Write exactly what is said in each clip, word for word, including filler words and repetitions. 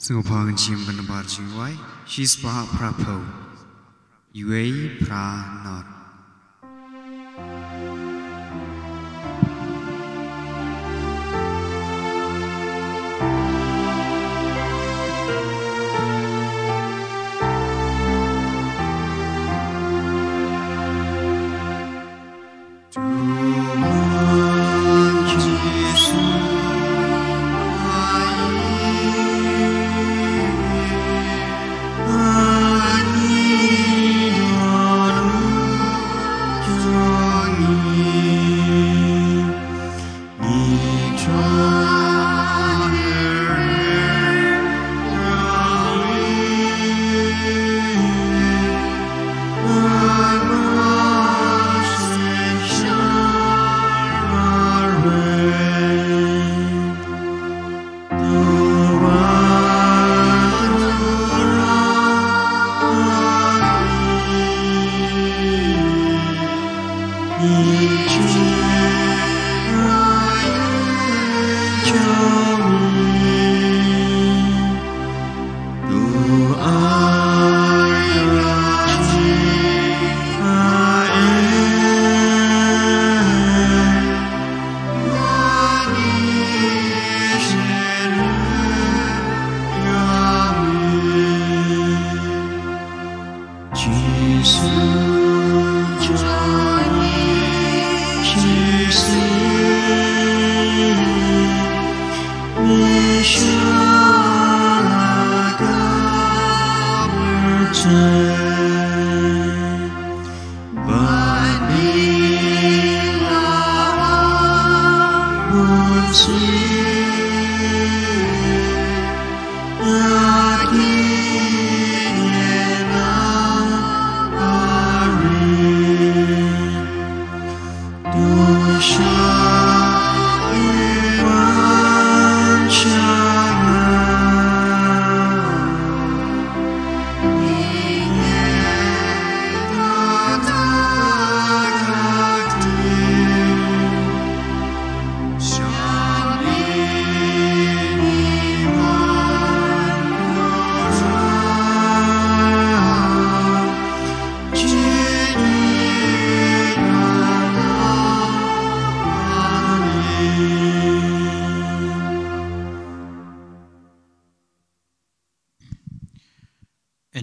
Sngewbha ngin shim ka nambar jingduwai, shispah phra phew, wei phra nod.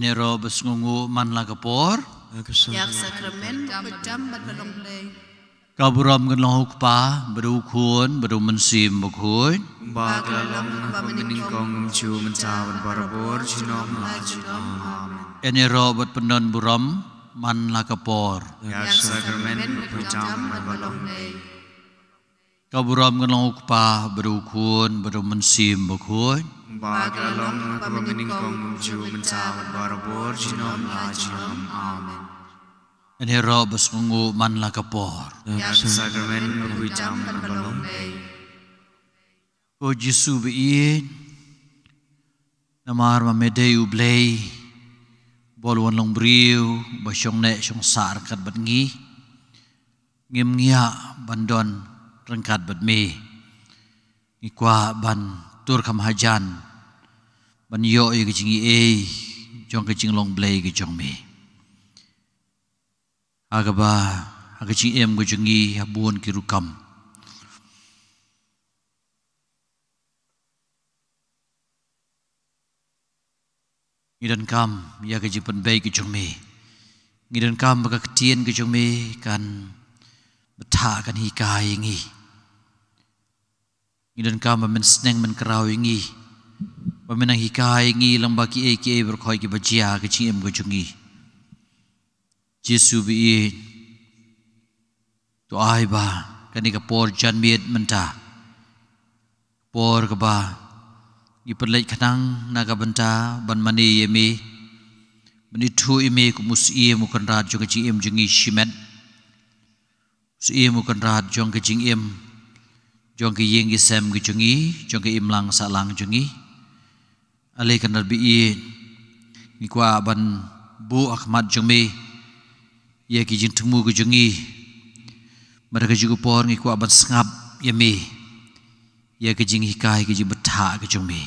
Ïaroh bad sngewnguh man la ka por. Ïa ka sakramen ba pynjam bad ba long Blei. Ka burom kan long ha u Kpa, bad u Khun, bad u Mynsiem Bakhuid. Ba ka la long ha kaba mynnyngkong, kumjuh mynta bad barabor, junom la junom. Amen. Ïaroh bad pyndon burom man la ka por. Ïa ka sakramen ba pynjam bad ba long Blei. Ka burom kan long ha u Kpa, bad u Khun, bad u Mynsiem Bakhuid. Ba ka la long ha kaba mynnyngkong, kumjuh mynta bad barabor, junom la junom. Amen. Ïaroh bad sngewnguh man la ka por. Ïa ka sakramen ba pynjam bad ba long Blei. Ko Jisu ba ïeit, namar ba me dei u Blei, ba la wan long briew, ba shong neh shong sah ryngkat bad ngi. Ngim ngiah ban don ryngkat bad me. Ngi kwah ban tur kham hajan, ban ïoh ïa ka jingaiei jong ka jinglong Blei ka jong me. Ha kaba, ha ka jingim ka jong ngi, ha bun ki rukom. Ngi donkam ïa ka jingpynbeit ka jong me. Ngi donkam ba ka ktien ka jong me kan bthah, kan hikai ïa ngi. Ngi donkam ba men sneng men kraw ïa ngi, ba men nang hikai ïa ngi lyngba kiei kiei baroh kiba jia ha ka jingim ka jong ngi. Jisu ba ïeit, to ai ba kane ka por janmiet mynta, por kaba ngi pynleit khnang na ka bynta ban mane ïa me, ban ithuh ïa me kum u Syiem u Kynrad jong ka jingim jong ngi shimet. U Syiem u Kynrad jong ka jingim, jong ka ïing ka sem ka jong ngi, jong ka imlang sahlang jong ngi. Ale Kynrad ba ïeit, ngi kwah ban buh ha khmat jong me ïa ki jingthmu ka jong ngi. Bad ha kajuh ka por ngi kwah ban sngap ïa me, ïa ka jinghikai, ka jingbthah ka jong me.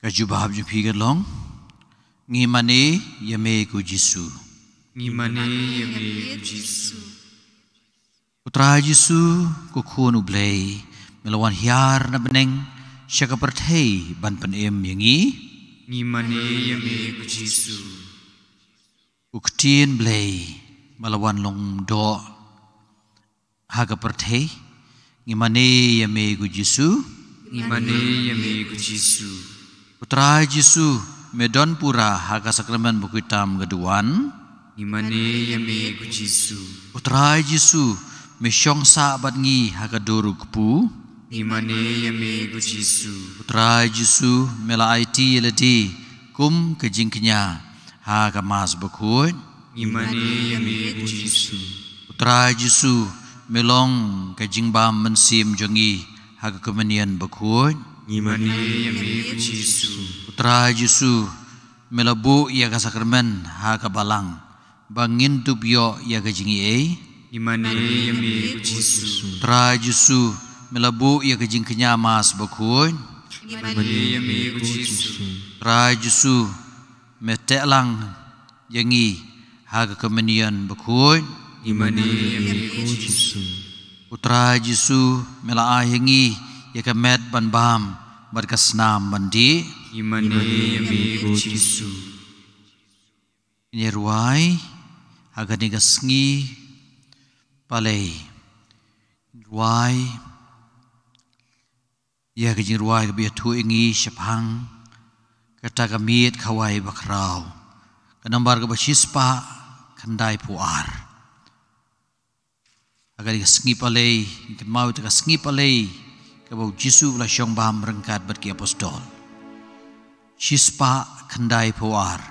Ka jubab jong phi ka long: Ngi mane ïa me ko Jisu. Ngi mane ïa me ko Jisu. Ko Trai Jisu, ko Khun U Blei, me la wan hiar na bneng sha ka pyrthei ban pynim ïa ngi. Ngi mane ïa me ko Jisu. Ko Ktien Blei, me la wan long doh ha ka pyrthei. Ngi mane ïa me ko Jisu. Ngi mane ïa me ko Jisu. Ko Trai Jisu, me don pura ha ka sakramen bakhuid tam ka duwan. Ngi mane ïa me ko Jisu. Ko Trai Jisu, me shong sah bad ngi ha ka dur u kpu. Ngi mane ïa me ko Jisu. Ko Trai Jisu, me la aiti ïa lade kum ka jingkñia ha ka Mass bakhuid. Ngi mane ïa me ko Jisu. Ko Trai Jisu, me long ka jingbam mynsiem jong ngi ha ka Komunion bakhuid. Ngi mane ïa me ko Jisu. Ko Trai Jisu, me la buh ïa ka sakramen ha ka balang ba ngin dup ïoh ïa ka jingaiei. Ngi mane ïa me ko Jisu. Ko Trai Jisu, me la buh ïa ka jingkñia Mass bakhuid. Ngi mane ïa me ko Jisu. Ko Trai Jisu, me teh lang ïa ngi ha ka Komunion bakhuid. Ngi mane ïa me ko Jisu. Ko Trai Jisu, me la ai ïa ngi ïa ka met ban bam bad ka snam ban dih. Ngi mane ïa me ko Jisu. Ngin ïa rwai ha kane ka sngi palei. Rwai ïa ka jingrwai kaba ïathuh ïa ngi shaphang kata ka miet khawai bakhraw, ka nombar kaba shispah khyndaiphew ar. Ha kane ka sngi palei, ngi kynmaw ïa ka sngi palei kaba u Jisu u la shong bam ryngkat bad ki apostol. Shispah khyndaiphew ar.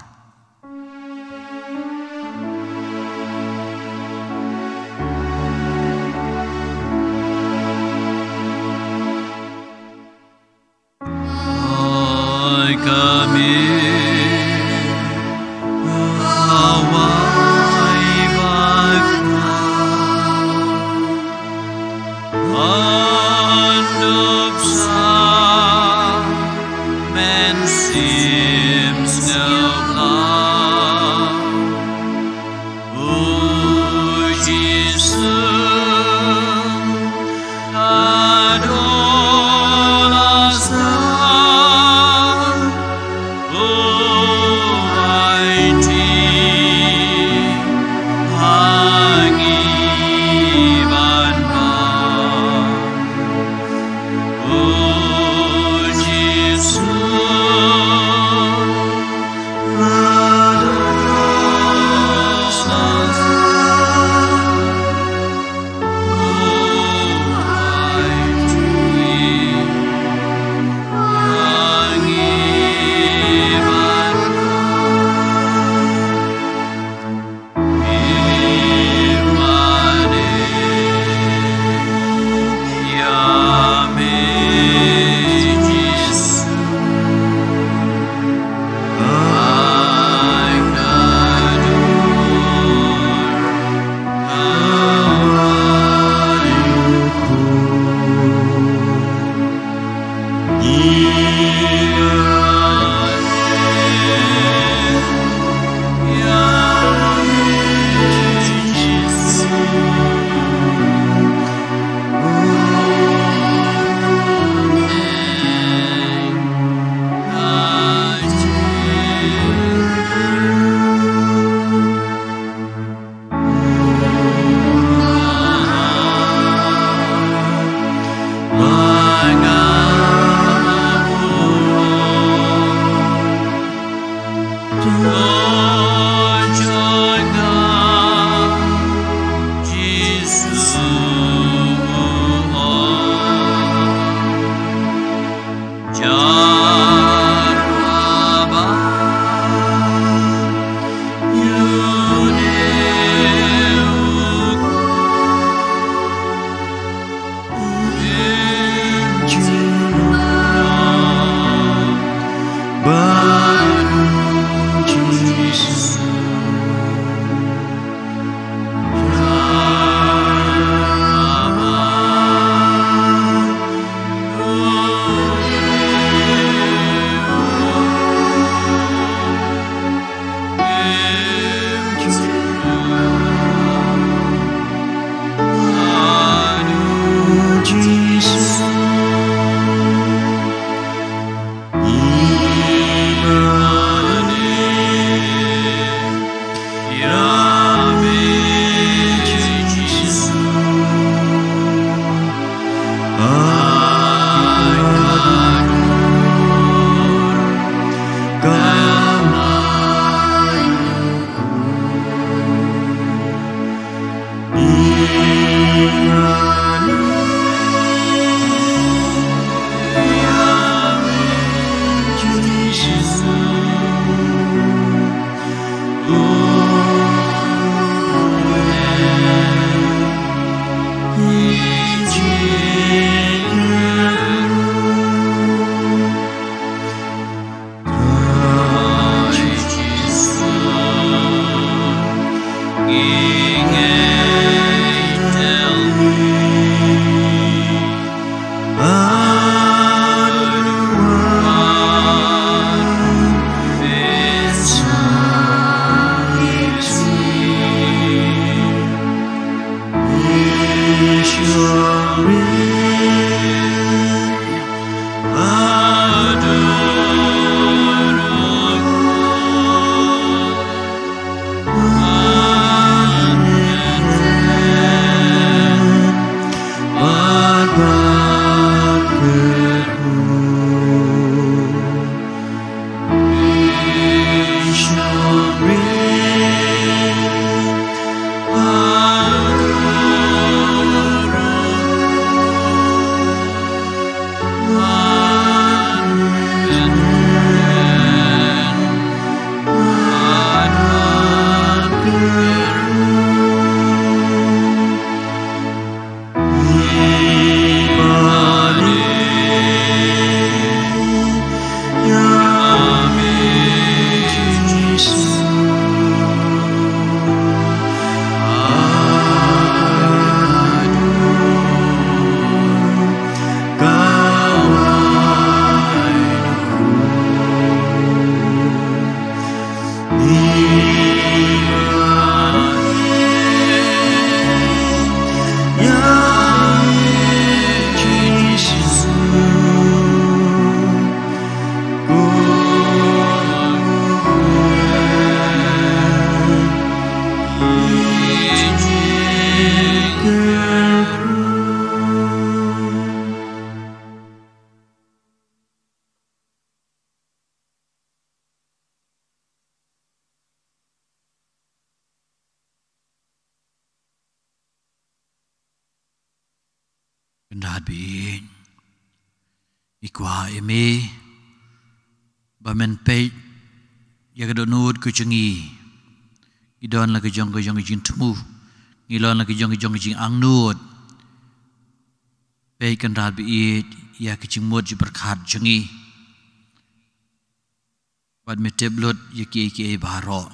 Kynrad baieit, ngi kwah ïa me ba men peit ïa ka dohnud ka jong ngi. Ngi don la ka jong ka jong ka jingthmu, ngi don la ka jong ka jong ka jingangnud. Peit, Kynrad baieit, ïa ka jingmut jingpyrkhat jong ngi. Bad me tip lut ïa kiei kiei baroh.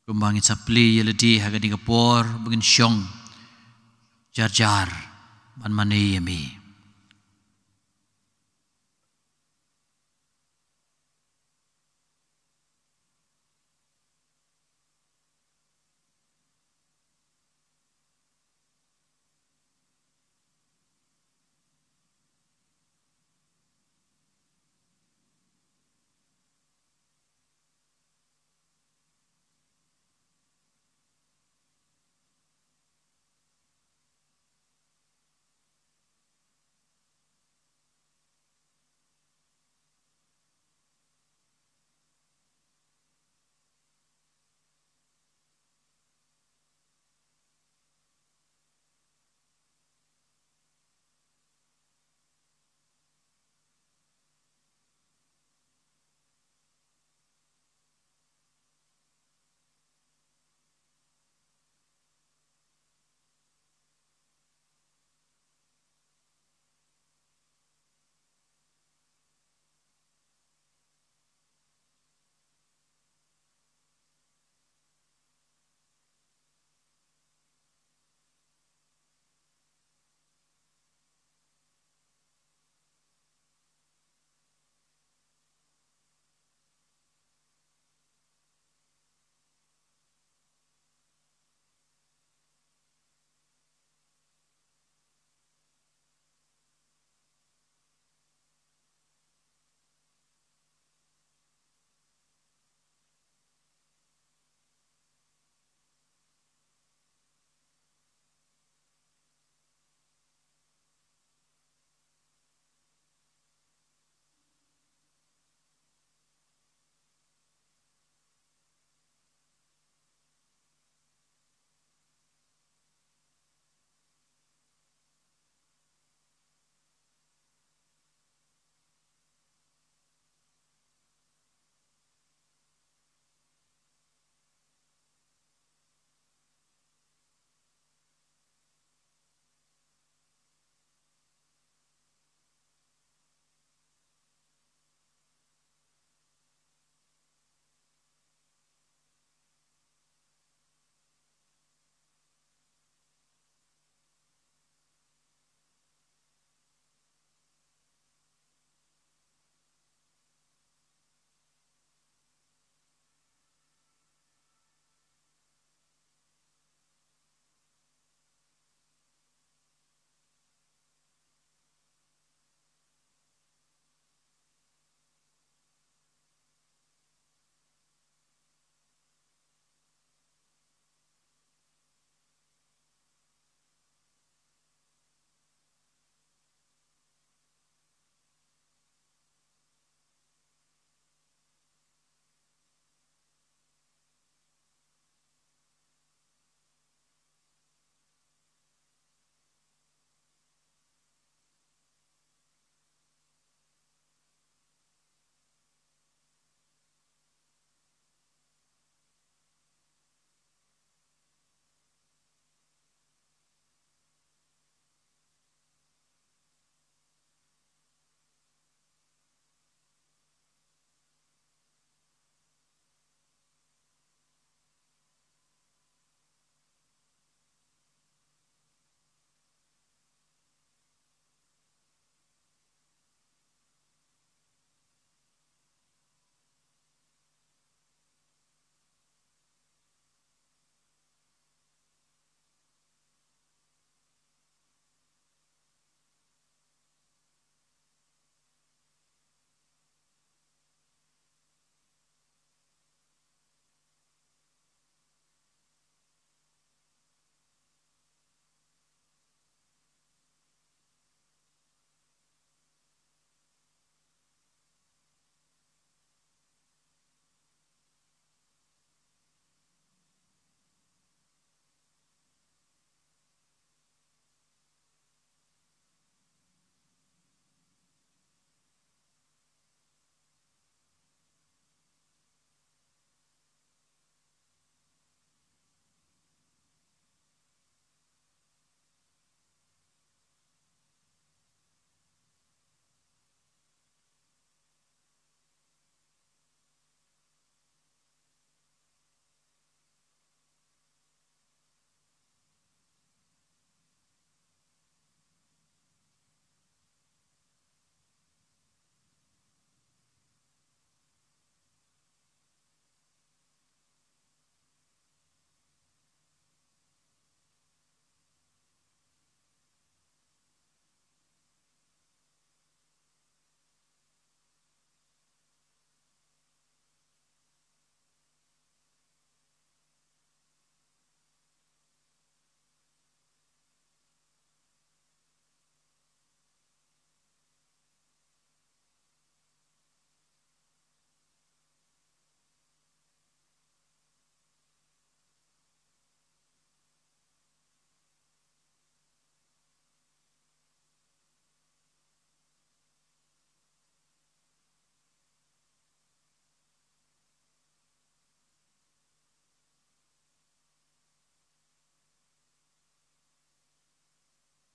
Kumba ngin sa plie ïa lade ha kane ka por ba ngin shong jar jar ban mane ïa me.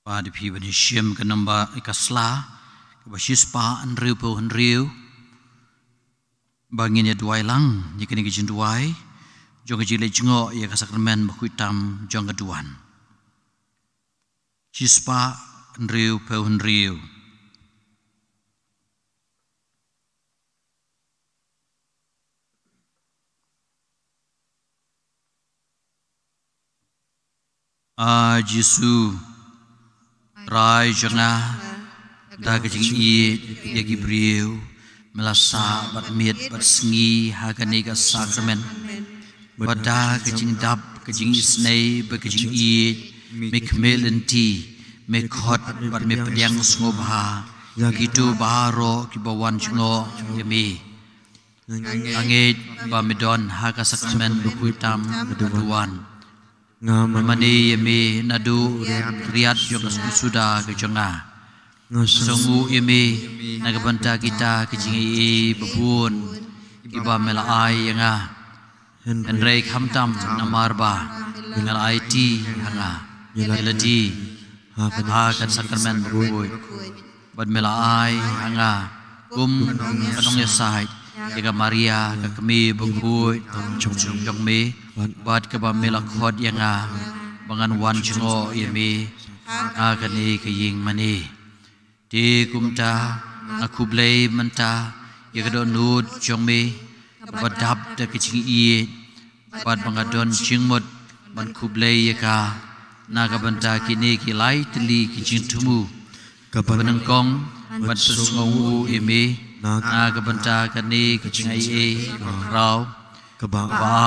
Ba da phi ban ïa shim ka namba ka sla kaba shispah hynriewphew hynriew. Ba ngin ïa duwai lang ïa kane ka jingduwai jong ka jingleit jngoh ïa ka sakramen bakhuid tam jong ka duwan. Shispah hynriewphew hynriew. A Jisu, Trai jong nga, da ka jingïeit ïa ki briew me la sah bad miet bad sngi ha kane ka sakramen. Bad da ka jingdap ka jingisynei bad ka jingïeit me khmih lynti, me khot bad me pdiang sngewbha ïa kito baroh kiba wan jngoh ïa me. Nga ngeit ba me don ha ka sakramen bakhuid tam ka duwan. Nga mane ïa me naduh riat jong ka suda ka jong nga. Nga sngewnguh ïa me na ka bynta kita ki jingaiei babun kiba me la ai ïa nga. Hynrei khamtam namar ba me la aiti ha nga ïa lade ha ka sakramen bakhuid. Bad me la ai ha nga kum ka nongïasaid ïa ka Maria ka kmie bakhuid jong me, bad kaba me la khot ïa nga ba ngan wan jngoh ïa me ha kane ka ïing mane. Te kumta nga khublei mynta ïa ka dohnud jong me kaba dap da ka jingïeit, bad ba nga don jingmut ban khublei ïa ka na ka bynta kine ki lai tylli ki jingthmu. Kaba nyngkong, ban pynsngewnguh ïa me na ka bynta kane ka jingaiei kaba khraw. Kaba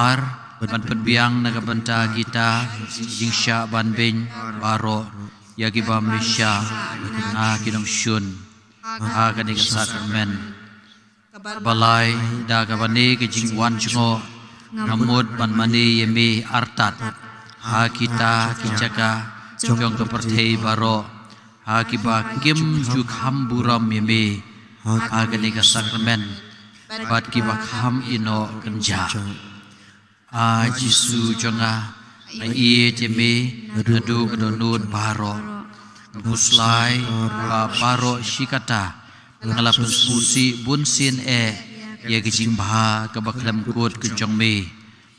ar, ban pynbiang na ka bynta kita ki jingshah ban beiñ baroh ïa kiba me shah na ki nongshun ha kane ka sakramen. Kaba lai, da kaba ne ka jingwan jngoh nga mut ban mane ïa me artat ha kita ki jaka jong ka pyrthei baroh ha kiba kim ju kham burom ïa me ha kane ka sakramen, bad kiba kham ïehnoh kynjah. A Jisu jong nga, nga ïeit ïa me naduh ka dohnud baroh. Nga khuslai ba baroh shi katta nga la pynsngewsih bunsien eh ïa ka jingbha kaba khlem kut ka jong me.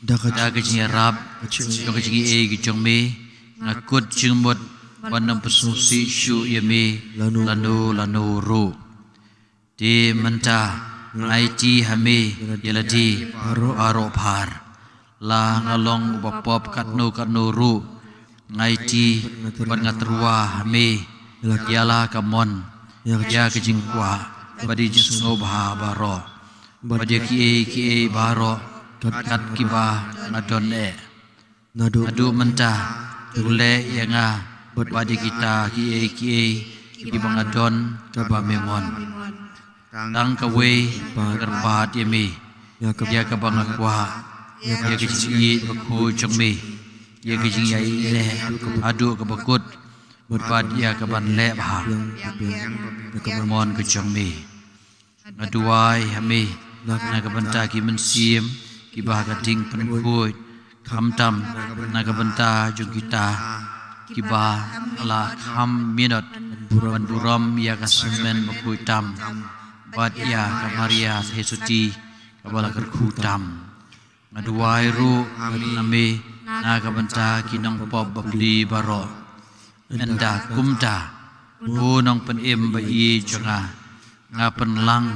Da ka jingïarap jong ka jingaiei ka jong me, nga kut jingmut ban ym pynsngewsih shuh ïa me lano lano ruh. Te mynta nga aiti ha me ïa lade baroh phar. La nga long uba pop katno katno ruh, nga aiti bad nga tyrwa ha me ïa la ka mon, ïa ka jingkwah bad ïa ka jingsngewbha baroh, bad ïa kiei kiei baroh kat kiba nga don eh. Naduh mynta, to leh ïa nga bad ïa kita kiei kiei kiba nga don kaba me mon. Tang kawei, kyrpad ïa me ïa kaba nga kwah, ïa ka jingïeit bakhuid jong me, ïa ka jingïaineh haduh kaba kut, bad ïa kaban leh bha ïa ka mon ka jong me. Nga duwai ha me na ka bynta ki mynsiem kiba ha ka jingpynkhuid, khamtam na ka bynta jong kita kiba la kham minot ban burom ïa ka sakramen bakhuid tam bad ïa ka Maria Theisotti kaba la kyrkhu tam. Nga duwai ruh ha me na ka bynta ki nongpop bapli baroh. Ynda kumta, ko Nongpynim ba ïeit jong nga, nga pynlang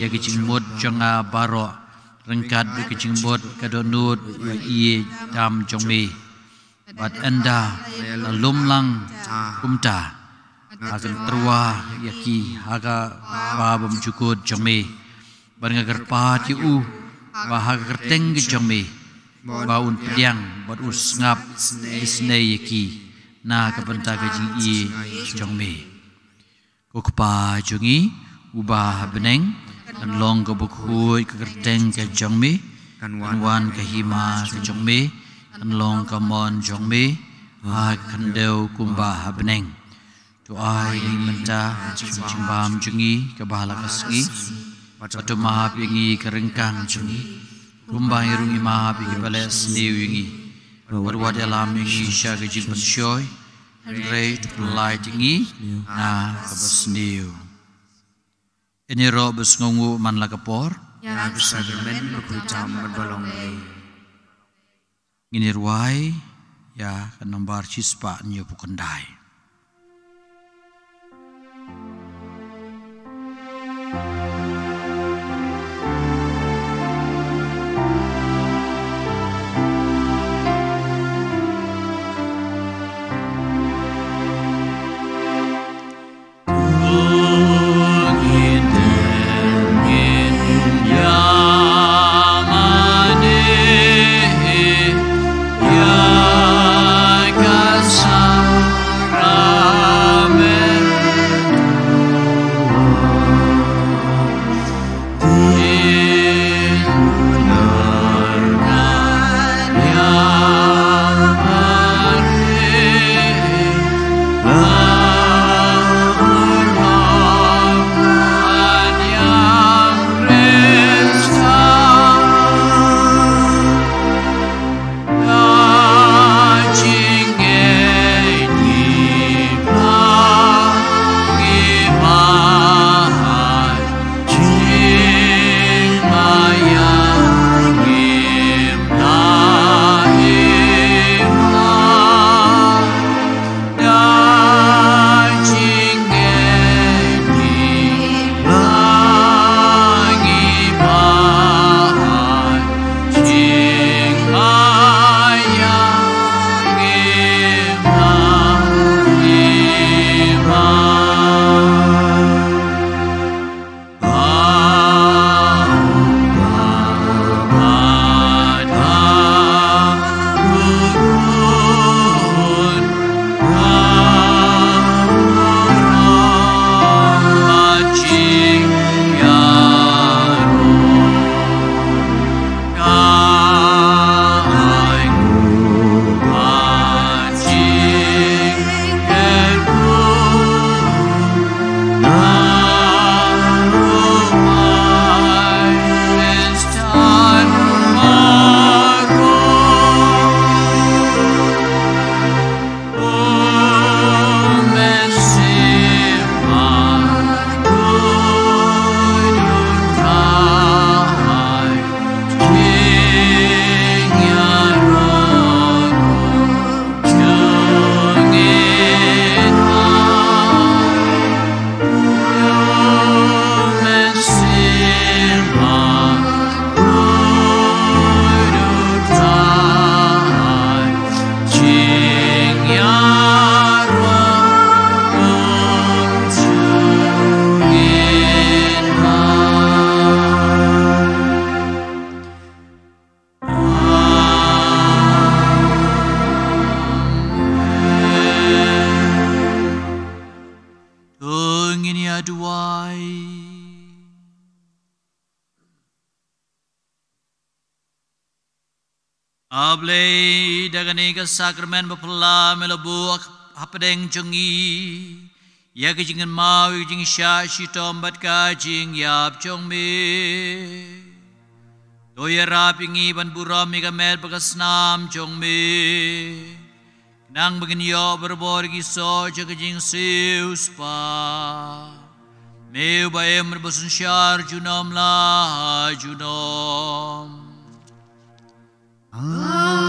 ïa ka jingmut jong nga baroh ryngkat bad ka jingmut ka dohnud ba ïeit tam jong me. Bad ynda la lum lang kumta, nga kan tyrwa ïa ki ha ka ba bymjukut jong me. Bad nga kyrpad ïa u ba ha ka kyrteng ka jong me ba un pdiang bad un sngap isynei ïa ki na ka bynta ka jingïeit jong me. Ko Kpa jong ngi uba ha bneng, kan long kaba khuid ka kyrteng ka jong me, kan wan ka hima ka jong me, kan long ka mon jong me ha ka khyndew kumba ha bneng. To ai ïa ngi mynta ka jingbam jong ngi kaba ha la ka sngi, bad to map ïa ngi ka ryngkang jong ngi, kumba ngi ruh ngi map ïa kiba leh sniew ïa ngi. Bad wat ïalam ïa ngi sha ka jingpynshoi, Hynrei to pynlait ïa ngi na ka basniew. Ïaroh ba sngewnguh man la ka por. Ïa ka sakramen ba khuid tam bad ba long lei. Ngin ïa rwai ïa ka nombar shispah hynñiewphew khyndai. To ngin ïa duwai. A Blei, da kane ka sakramen baphylla me la buh hapdeng jong ngi ïa ka jingkynmaw, ïa ka jingshah shitom bad ka jingïap jong me. To ïarap ïa ngi ban burom ïa ka met bad ka snam jong me, khnang ba ngin ïoh barabor ki soh jong ka jingsiewspah. Me uba im bad ba synshar junom la junom. Amen.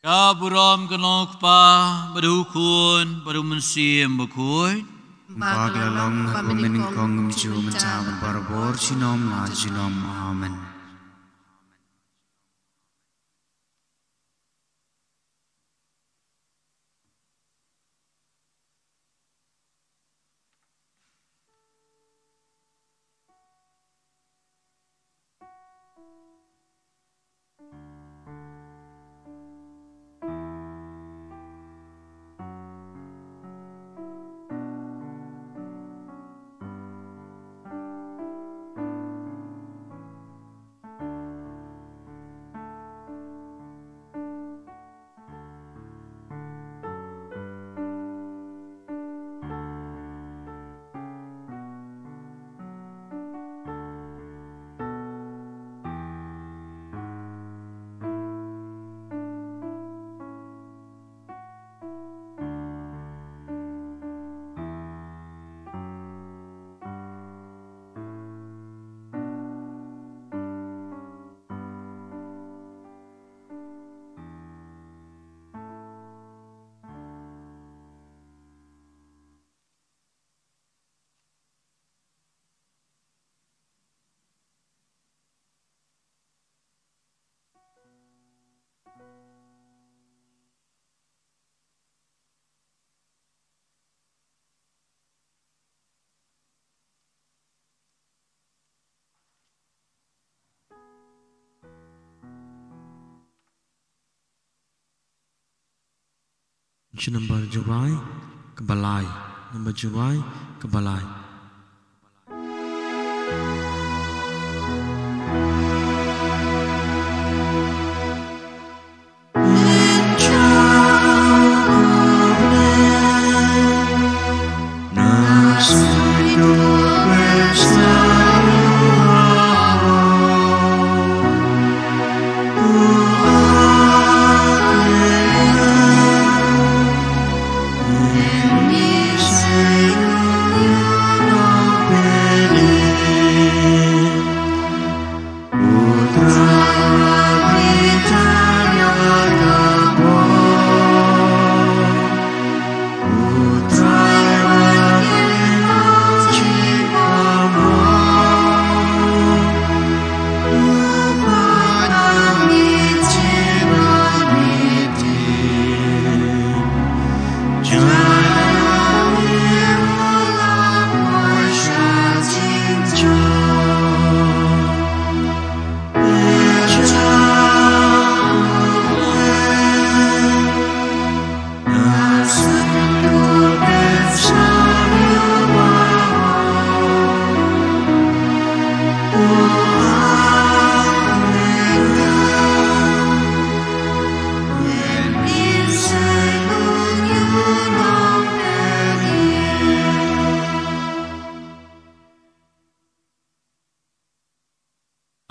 Ka burom ka long u Kpa, bad u Khun, bad u Mynsiem Bakhuid. Ba ka la long ha ka mynnyngkong, mynta, bad barabor, junom la junom. Amen. Shi nambar jingrai kaba lai. Nambar jingrai kaba lai.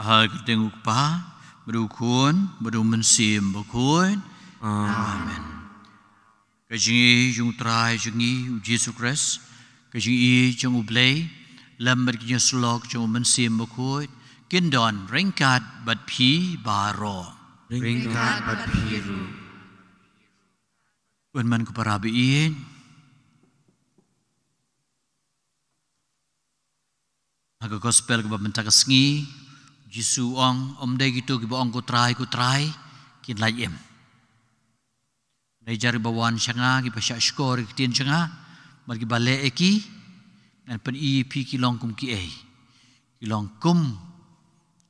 Ha ka kyrteng u Kpa, bad u Khun, bad u Mynsiem Bakhuid. Amen. Ka jingïeit jong u Trai jong ngi u Jisu Khrist, ka jingïeit jong u Blei, lem bad ka jingïasyllok jong u Mynsiem Bakhuid, kin don ryngkat bad phi baroh. Ryngkat bad phi ruh. Bad man ko para baieit. Ha ka gospel kaba mynta ka sngi, Jisu u ong, ym dei kito kiba ong ko Trai, ko Trai, kin lait im. Ym dei jar kiba wan sha nga, kiba shah shkor ïa ki ktien jong nga, bad kiba leh ïa ki, ngan pyni ïa phi ki long kum kiei. Ki long kum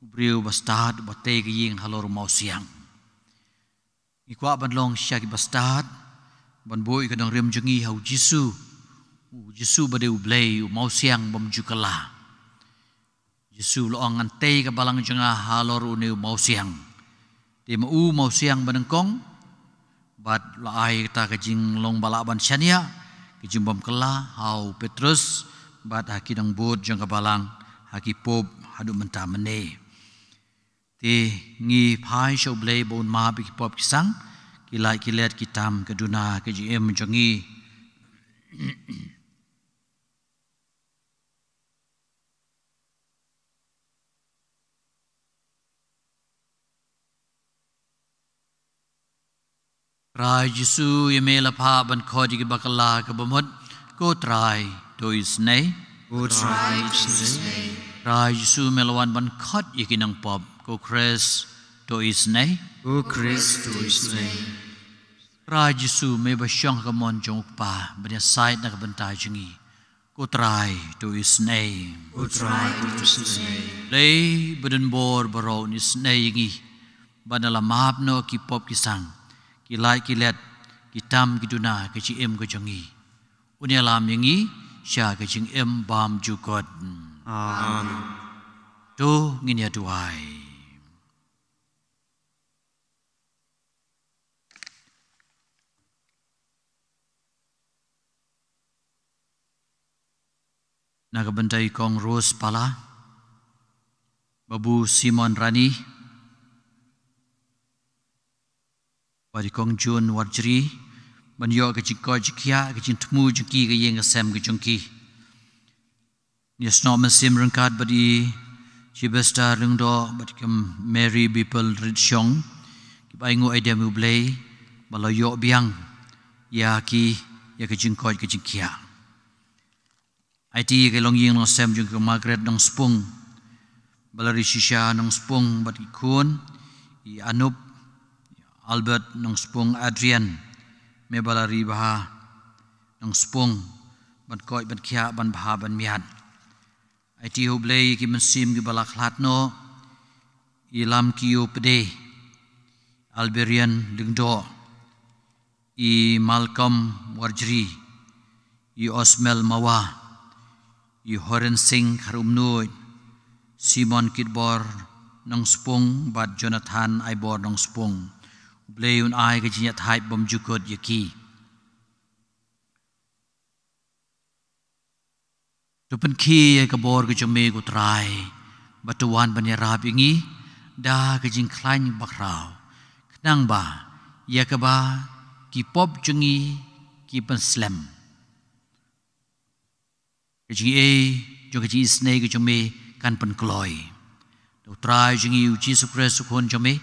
u briew ba stad, ba tei ka ïing halor u mawsiang. Ngi kwah ban long shisha kiba stad, ban buh ïa ka nongrim jong ngi ha u Jisu. U Jisu ba dei u Blei, u mawsiang bym ju kylla. Jisu u la ong, ngan tei ka balang jong nga halor une u mawsiang. Te ma u mawsiang ba nyngkong, bad la ai kata ka jinglong ba lah ban shaniah, ka jingbym kylla, ha u Petrus, bad ha ki nongbud jong ka balang, ha ki pope, haduh mynta mynne. Te ngi phai sha u Blei ba un map ïa ki pop ki sang, ki lait ki let, ki tam ka duna ka jingim jong ngi. Trai Jisu, ïa me la phah ban khot ïa ki bakla ka bamut. Ko Trai, to isynei. Ko Trai, to isynei. Trai Jisu, me la wan ban khot ïa ki nongpop. Ko Khrist, to isynei. Ko Khrist, to isynei. Trai Jisu, me ba shong ha ka mon jong u Kpa ban ïasaid na ka bynta jong ngi. Ko Trai, to isynei. Ko Trai, to isynei. Blei ba don bor baroh un isynei ïa ngi, ba na la map noh ki pop ki sang, ki lait ki let, ki tam ki duna, ka jingim ka jong ngi. Un ïalam ïa ngi sha ka jingim bymjukut. Amen. To ngin ïa duwai. Na ka bynta i Kong Rose Pala, Babu Simon Rani, bad i Kong Jun Warjri, ban ïoh ka jingkoit jingkhiah, ka jingthmu jong ki, ka ïing ka sem ka jong ki. Ngi snoh mynsiem ryngkat bad i Chibester Lyngdoh bad i Mary Bipel Ritshong, kiba ainguh aidem ïa u Blei ba la ïoh biang ïa ki, ïa ka jingkoit ka jingkhiah. Aiti ïa ka longïing longsem jong ka Margaret Nongspung, ba la ri shisha Nongspung bad ki khun, i Anup, Albert Nongspung, Adrian, me ba la ri bha Nongspung, ban koit ban khiah, ban bha ban miat. Aiti ha u Blei ïa ki mynsiem kiba la khlad noh, i Lamkiew Pde, Alberian Lyngdoh, i Malcolm Warjri, i Osmel Mawa, i Horen Singh Kharumnuid, Simon Kitbor Nongspung bad Jonathan Aibor Nongspung. U Blei un ai ka jingïathait bymjukut ïa ki. To pynkhie ïa ka bor ka jong me ko Trai, ba to wan ban ïarap ïa ngi da ka jingkhlaiñ bakhraw, khnang ba ïa kaba ki pop jong ngi ki pynslem, ka jingïeit jong ka jingisynei ka jong me kan pynkloi. Da u Trai jong ngi u Jisu Khrist u Khun jong me,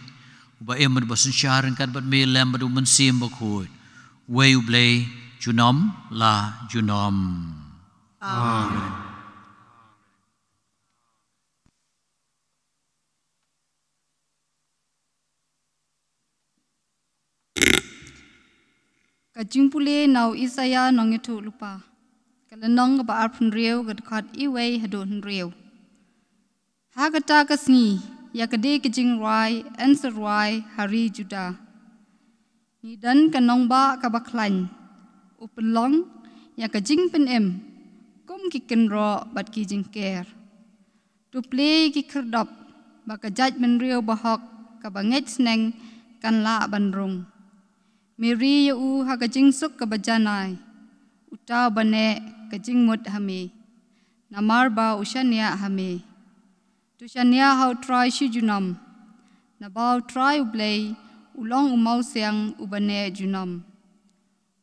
uba im bad uba synshar ryngkat bad me lem bad u Mynsiem Bakhuid, uwei u Blei, junom la junom. Amen. Ka jingpule na u Isaïah Nongïathuhlypa. Ka lynnong kaba arphew hynriew, ka dkhot iwei haduh hynriew. Ha kata ka sngi, ïa ka dei ka jingrwai yn sa rwai ha ri Juda. Ngi don ka nongbah kaba khlaiñ, u pynlong ïa ka jingpynim kum ki kynroh bad ki jingker. To plie ïa ki khyrdop, ba ka jaitbynriew bahok kaba ngeit sneng kan lah ban rung. Me ri ïa u ha ka jingsuk kaba janai, uta uba neh ka jingmut ha me, namar ba u shaniah ha me. To shaniah ha u Trai shi junom, naba u Trai u Blei u long u mawsiang uba neh junom.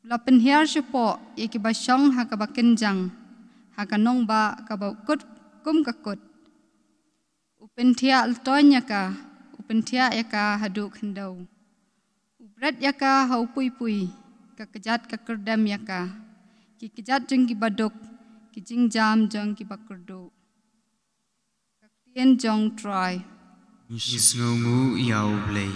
U la pynhiar shapoh ïa kiba shong ha kaba kynjang, ha ka nongbah kaba kut kum ka kut. U pynthiah ltoiñ ïa ka, u pynthiah ïa ka haduh khyndew. U bret ïa ka ha u puipui, ka kjat ka kyrdem ïa ka. Ki kjat jong kiba duk ki jingjam jong kiba kyrduh. Ka ktien jong Trai. Ngi sngewnguh ïa u Blei.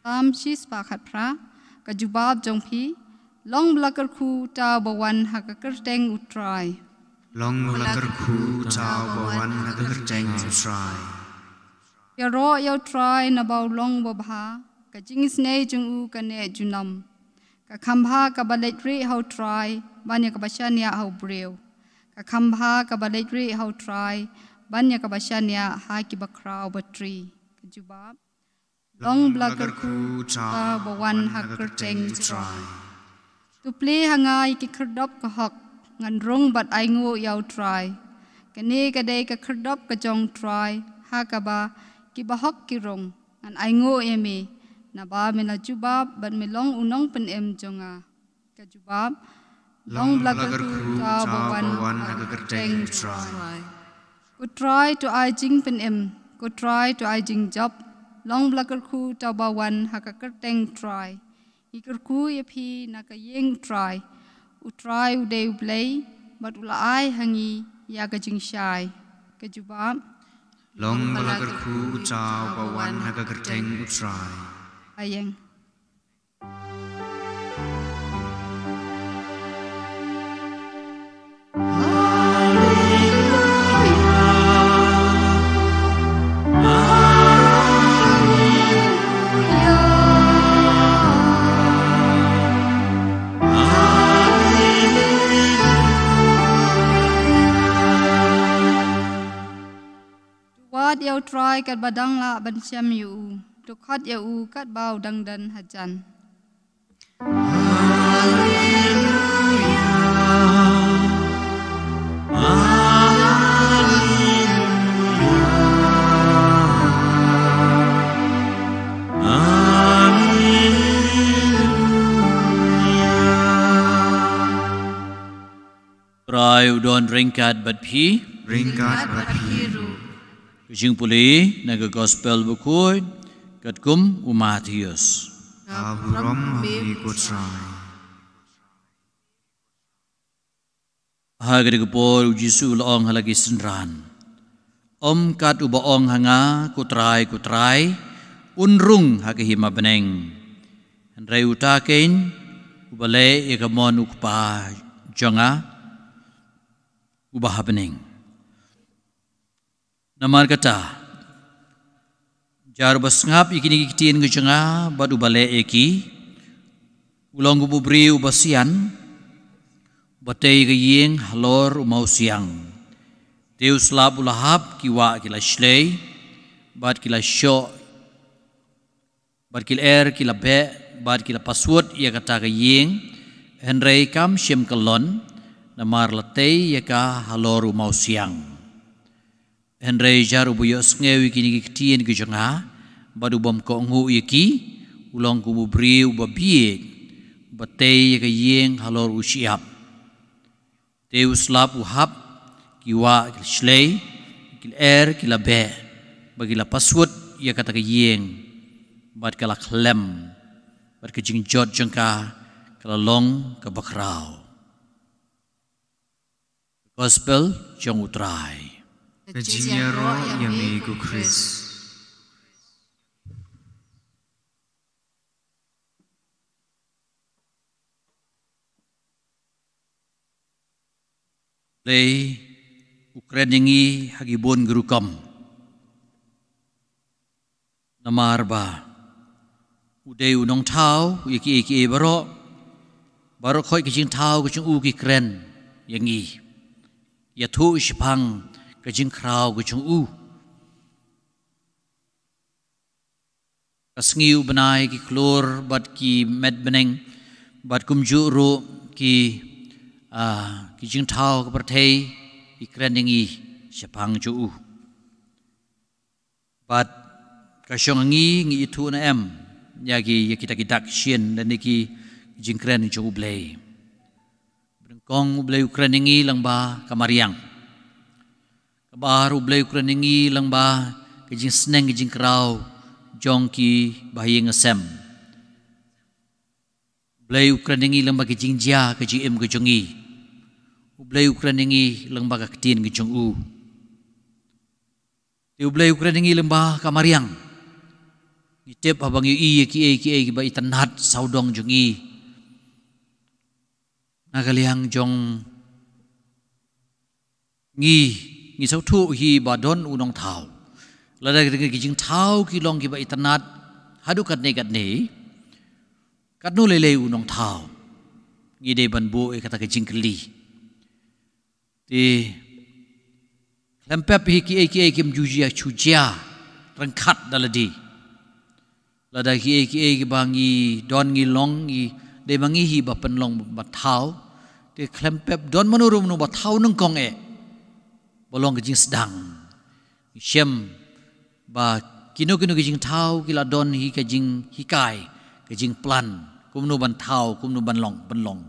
Salm shispah khatphra. Ka jubab jong phi: Long ba la kyrkhu uta uba wan ha ka kyrteng u Trai. Long ba la kyrkhu uta uba wan ha ka kyrteng u Trai. Ïaroh ïa u Trai naba u long uba bha, ka jingisynei jong u ka neh junom. Ka kham bha kaba leit rieh ha u Trai ban ïa kaba shaniah ha u briew. Ka kham bha kaba leit rieh ha u Trai ban ïa kaba shaniah ha kiba khraw batri. Ka jubab: Long ba la kyrkhu uta uba wan ha ka kyrteng u Trai. To plie ha nga ïa ki khyrdop ka hok, ngan rung bad ainguh ïa u Trai. Kane ka dei ka khyrdop ka jong u Trai, ha kaba kiba hok ki rung. Ngan ainguh ïa me, naba me la jubab bad me long u nongpynim jong nga. Ka jubab: Long ba la kyrkhu uta uba wan ha ka kyrteng u Trai. Ko Trai, to ai jingpynim, ko Trai, to ai jingjop. Long ba la kyrkhu uta uba wan ha ka kyrteng u Trai. Ngi kyrkhu ïa phi na ka ïing U Trai. U Trai u dei U Blei, bad u la ai ha ngi ïa ka jingshai. Ka jubab: Long ba la kyrkhu uta uba wan ha ka kyrteng U Trai. Ïeng. To wad ïa U Trai katba dang lah ban shem ïa u. To khot ïa u katba u dang don hajan. Trai u don ryngkat bad phi. Ryngkat bad phi ruh. Ka jingpule na ka Gospel Bakhuid katkum u Mathaios. Ka burom ma phi ko Trai. Ha katei ka por u Jisu u la ong ha la ki synran: Ym kat uba ong ha nga, Ko Trai, ko Trai, un rung ha ka hima bneng, hynrei uta keiñ uba leh ïa ka mon U Kpa jong nga uba ha bneng. Namar kata, jar uba sngap ïa kine ki ktien ki jong nga bad uba leh ïa ki, u long kum u briew uba sian, uba tei ïa ka ïing halor u mawsiang. Te u slap u la hap, ki wah ki la shlei, bad ki la shoh, bad ki lyer ki la beh, bad ki la paswut ïa kata ka ïing, hynrei kam shym kyllon, namar la tei ïa ka halor u mawsiang. Hynrei jar uba ïohsngew ïa kine ki ktien ki jong nga, bad u bym kohnguh ïa ki, u long kum u briew uba bieit, uba tei ïa ka ïing halor u shyiap. Te u slap u hap, ki wah ki la shlei, ki lyer ki la beh, bad ki la paswut ïa kata ka ïing, bad ka la khlem, bad ka jingjot jong ka, ka la long kaba khraw. Gospel jong U Trai. Ka jingïaroh ïa me ko Khrist. Blei u kren ïa ngi ha ki bun ki rukom. Namar ba u dei u nongthaw ïa kiei kiei baroh, baroh khoit ka jingthaw ka jong u ki kren ïa ngi, ïathuh shaphang ka jingkhraw ka jong u. Ka sngi u bnai, ki khlur bad ki met bneng, bad kumjuh ruh ki, ah, ki jingthaw ka pyrthei, ki kren ïa ngi shaphang jong u. Bad ka shong ngi, ngi ithuh ne em ïa ki, ïa kita ki dak shin lane ki jingkren jong U Blei. Ba nyngkong U Blei u kren ïa ngi lyngba ka mariang. Kaba ar U Blei u kren ïa ngi lyngba ka jingsneng ka jingkraw jong ki bahaïing hasem. U Blei u kren ïa ngi lyngba ka jingjia ka jingim ka jong ngi. U Blei u kren ïa ngi lyngba ka ktien ka jong u. Te U Blei u kren ïa ngi lyngba ka mariang. Ngi tip haba ngi ïohi ïa kiei kiei kiba itynnad sawdong jong ngi. Na ka liang jong ngi, ngi sngewthuh hi ba don u nongthaw. Lada ki jingthaw ki long kiba itynnad haduh katne katne, katno lei lei u nongthaw? Ngi dei ban buh ïa kata ka jingkylli. Te khlem pep hi kiei kiei kim ju jia shu jia ryngkat da lade. Lada kiei kiei kiba ngi don ngi long, ngi dei ma ngi hi ba pynlong ba thaw. Te khlem pep don mano ruh mano ba thaw nyngkong eh ba long ka jingsdang. Ngi shem ba kino kino ki jingthaw ki la don hi ka jinghikai, ka jingplan kumno ban thaw, kumno ban long, ban long.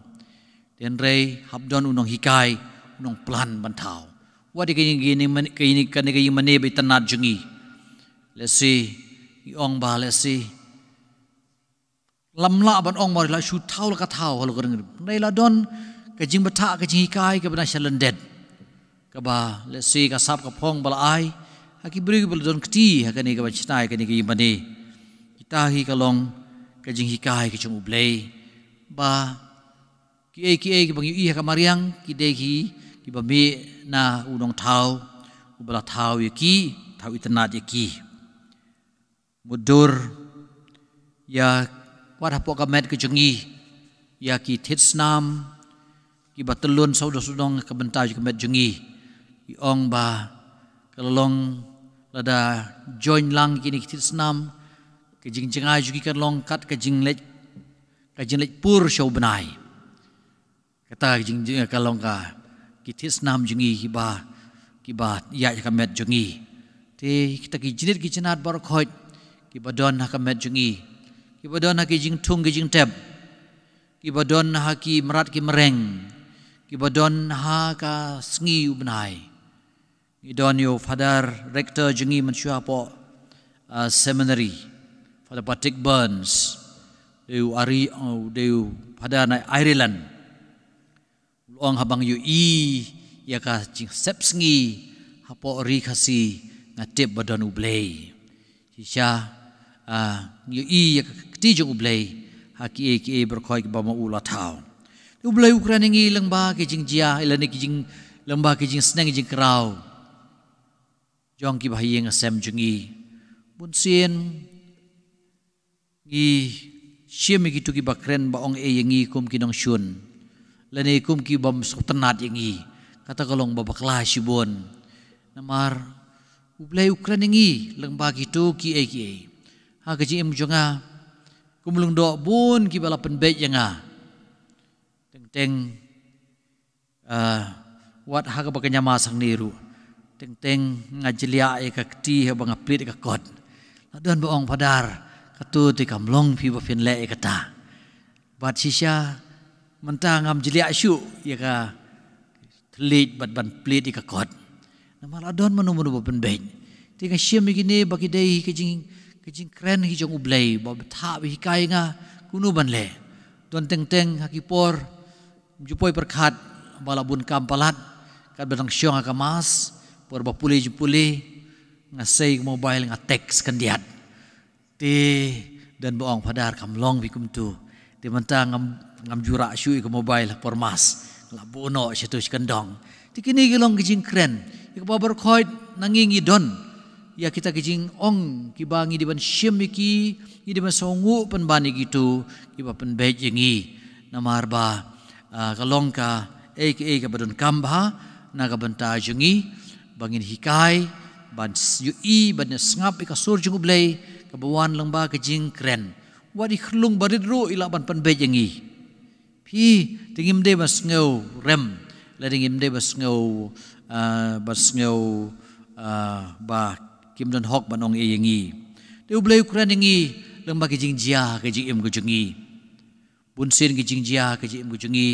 Te hynrei hap don u nonghikai, u nongplan ban thaw. Wat ïa kane ka ïing mane, kane ka ïing mane ba itynnad jong ngi. Lehse ngi ong ba lehse Lam lah ban ong ba la shu thaw la ka thaw halor ka ring. Nai la don ka jingbthah ka jinghikai kaba na sha lyndet, kaba lehse ka sap ka phong ba la ai ha ki briew kiba la don kti ha kane kaba shna ïa kane ka ïing mane. Kita hi ka long ka jinghikai ka jong U Blei, ba kiei kiei kiba ngi ïohi ha ka mariang ki dei ki kiba mih na U Nongthaw uba la thaw ïa ki, thaw itynnad ïa ki. Mutdur ïa wat hapoh ka met ka jong ngi, ïa ki thied snam kiba tyllun sawdong sawdong ka bynta jong ka met jong ngi. Ngi ong ba ka la long, lada join lang kine ki thied snam, ka jingjngai jong ngi kan long kat ka jingleit, ka jingleit pur sha u bnai. Kata ka jing, jing, ka long ka ki thied snam jong ngi kiba, kiba ïaid ha ka met jong ngi. Te kita ki jingit ki jingat baroh khoit kiba don ha ka met jong ngi, kiba don ha ki jingthung ki jingtep, kiba don ha ki mrad ki mreng, kiba don ha ka sngi u bnai. Ngi don ïa u Father Rector jong ngi mynshuwa hapoh, ah, seminary, Father Patrick Burns, dei u Ari, u dei u Father na Ireland. U la ong haba nga ïohi ïa ka jingsep sngi hapoh ri Khasi, nga tip ba don U Blei. Shisha, ah, ngi ïohi ïa ka kti jong U Blei ha kiei kiei baroh khoit kiba ma u la thaw. U Blei u kren ïa ngi lyngba ki jingjia, lane ki jing, lyngba ki jingsneng jingkraw jong kiba ha ïing ha sem jong ngi. Bunsien ngi shim ïa kito kiba kren ba ong ei ïa ngi kum ki nongshun, lane kum ki bym sngewtynnad ïa ngi. Kata ka long ba bakla shibun. Namar U Blei u kren ïa ngi lyngba kito kiei kiei. Ha ka jingim jong nga, kum u lyngdoh bun kiba la pynbeit ïa nga. Teng teng, ah, wat ha kaba ka ñiama sangne ruh, teng teng nga jliah ïa ka kti haba nga plied ïa ka kot. La don ba ong, Father, kato te kam long phi ba phin leh ïa kata. Bad shisha mynta ngam jliah shuh ïa ka thylliej bad ban plied ïa ka kot. Namar la don mano mano ba pynbeit. Te nga shim ïa kine ba ki dei ka jing, ka jingkren hi jong U Blei ba bthah ba hikai nga kumno ban leh. Don teng teng ha ki por ym ju poi pyrkhat ba la bun kam palat, katba dang shong ha ka mass, por ba pule jingpule, nga sei ka mobile, nga text khyndiat. Te don ba ong, Father, kam long phi kumto. Te mynta ngam, ngam ju rah shuh ïa ka mobile ha por mass, nga la buh noh shato shakyndong. Te kine ki long ki jingkren ïa kaba baroh khoit na ngi ngi don ïa kita ki jingong kiba ngi dei ban shim ïa ki, ngi dei ban sngewnguh pynban ïa kito kiba pynbeit ïa ngi. Namar ba, ah, ka long kaei kaei kaba donkam bha na ka bynta jong ngi, ba ngin hikai ban s-, ïohi, ban sngap ïa ka sur jong U Blei kaba wan lyngba ka jingkren. Wat i khyllung barit ruh i lah ban pynbeit ïa ngi. Phi te ngim dei ban sngew rem, lane ngim dei ban sngew, ah, ban sngew, ah, ba kim don hok ban ong ei ïa ngi. Te U Blei u kren ïa ngi lyngba ki jingjia ka jingim ka jong ngi. Bunsien ki jingjia ka jingim ka jong ngi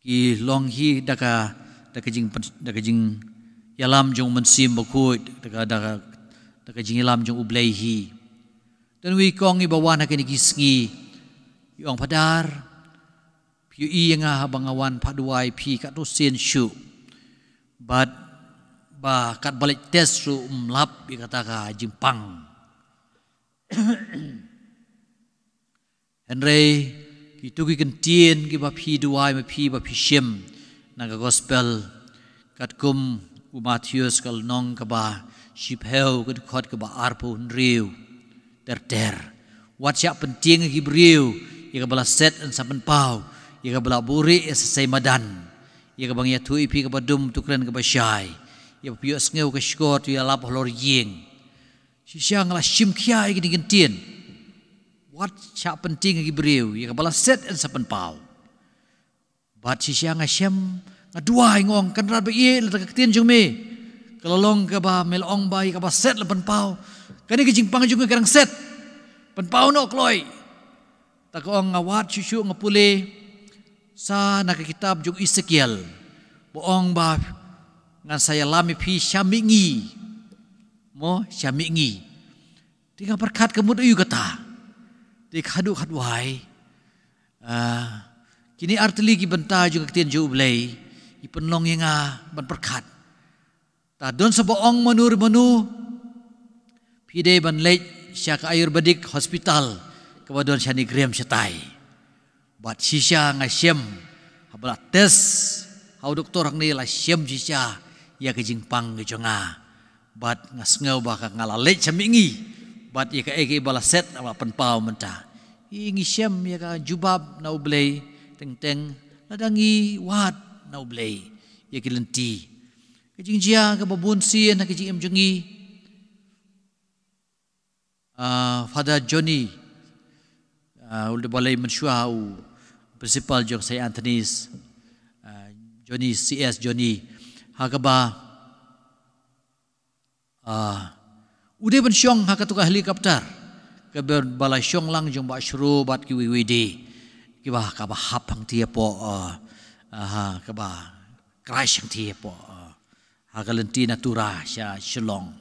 ki long hi da ka, da ka jing, da ka jingïalam jong U Mynsiem Bakhuid, da ka, da ka, da ka jingïalam jong U Blei hi. Don uwei u kong iba wan ha kine ki sngi, i ong, Father, phi ïohi ïa nga haba nga wan phah duwai ïa phi katto sien shuh, bad ba katba leit test ruh ym lap ïa kata ka jingpang. Hynrei kito ki kyntien kiba phi duwai ma phi, ba phi shim na ka gospel, katkum u Mathaios ka lynnong kaba shiphew, ka dkhot kaba arphew hynriew ter ter. Wat shah pyntieng ïa ki briew ïa kaba la set yn sa pynpaw, ïa kaba la buhrieh yn sa sei madan, ïa kaba ngi ïathuh ïa phi kaba dum, to kren kaba shai, ïa ba phi ïohsngew ka shkor, to ïalap halor ïing. Shisha nga la shim khia ïa kine ki kyntien. Wat shah pyntieng ïa ki briew ïa kaba la set yn sa pynpaw. Bad shisha nga shem, nga duwai, nga ong, Kynrad ba ïeit, lada ka ktien jong me ka la long kaba me la ong ba ïa kaba set la pynpaw, kane ka jingpang jong nga ka dang set. Pynpaw noh kloi. Ta ka ong, nga wad shuh shuh, nga pule sa na ka kitab jong Esekiel, ba ong ba ngan sa ïalam ïa phi sha mihngi. Mo, sha mihngi. Te nga pyrkhat, ka mut aïu kata? Te khadduh khadwai, ah, kine artylli ki bynta jong ka ktien jong U Blei ki pynlong ïa nga ban pyrkhat. Ta don sa ba ong mano re mano, phi dei ban leit sha ka Ayurvedic hospital kaba don shane Griam shatai. Bad shisha nga shem, haba la test ha u doktor hangne, la shem shisha ïa ka jingpang ka jong nga. Bad nga sngew ba ka nga la leit sha mihngi. Bad ïa kaei kaei ba la set, la pynpaw mynta. Ngi shem ïa ka jubab na U Blei, teng teng lada ngi wad na U Blei ïa ki lynti. Ka jingjia kaba bun sien ha ka jingim jong ngi. Ah, Father Johnny, ah, u la balei mynshuwa u principal jong Saint Anthony's, ah, Johnny, C S Johnny, ha kaba, ah, u dei ban shong ha katu ka helicopter kaba la shong lang jong Bah Shro bad kiwei kiwei de, kiba kaba hap hangtei hapoh, ah, ah, ha kaba crash hangtei hapoh, ah, ha ka lynti na Tura sha Shillong.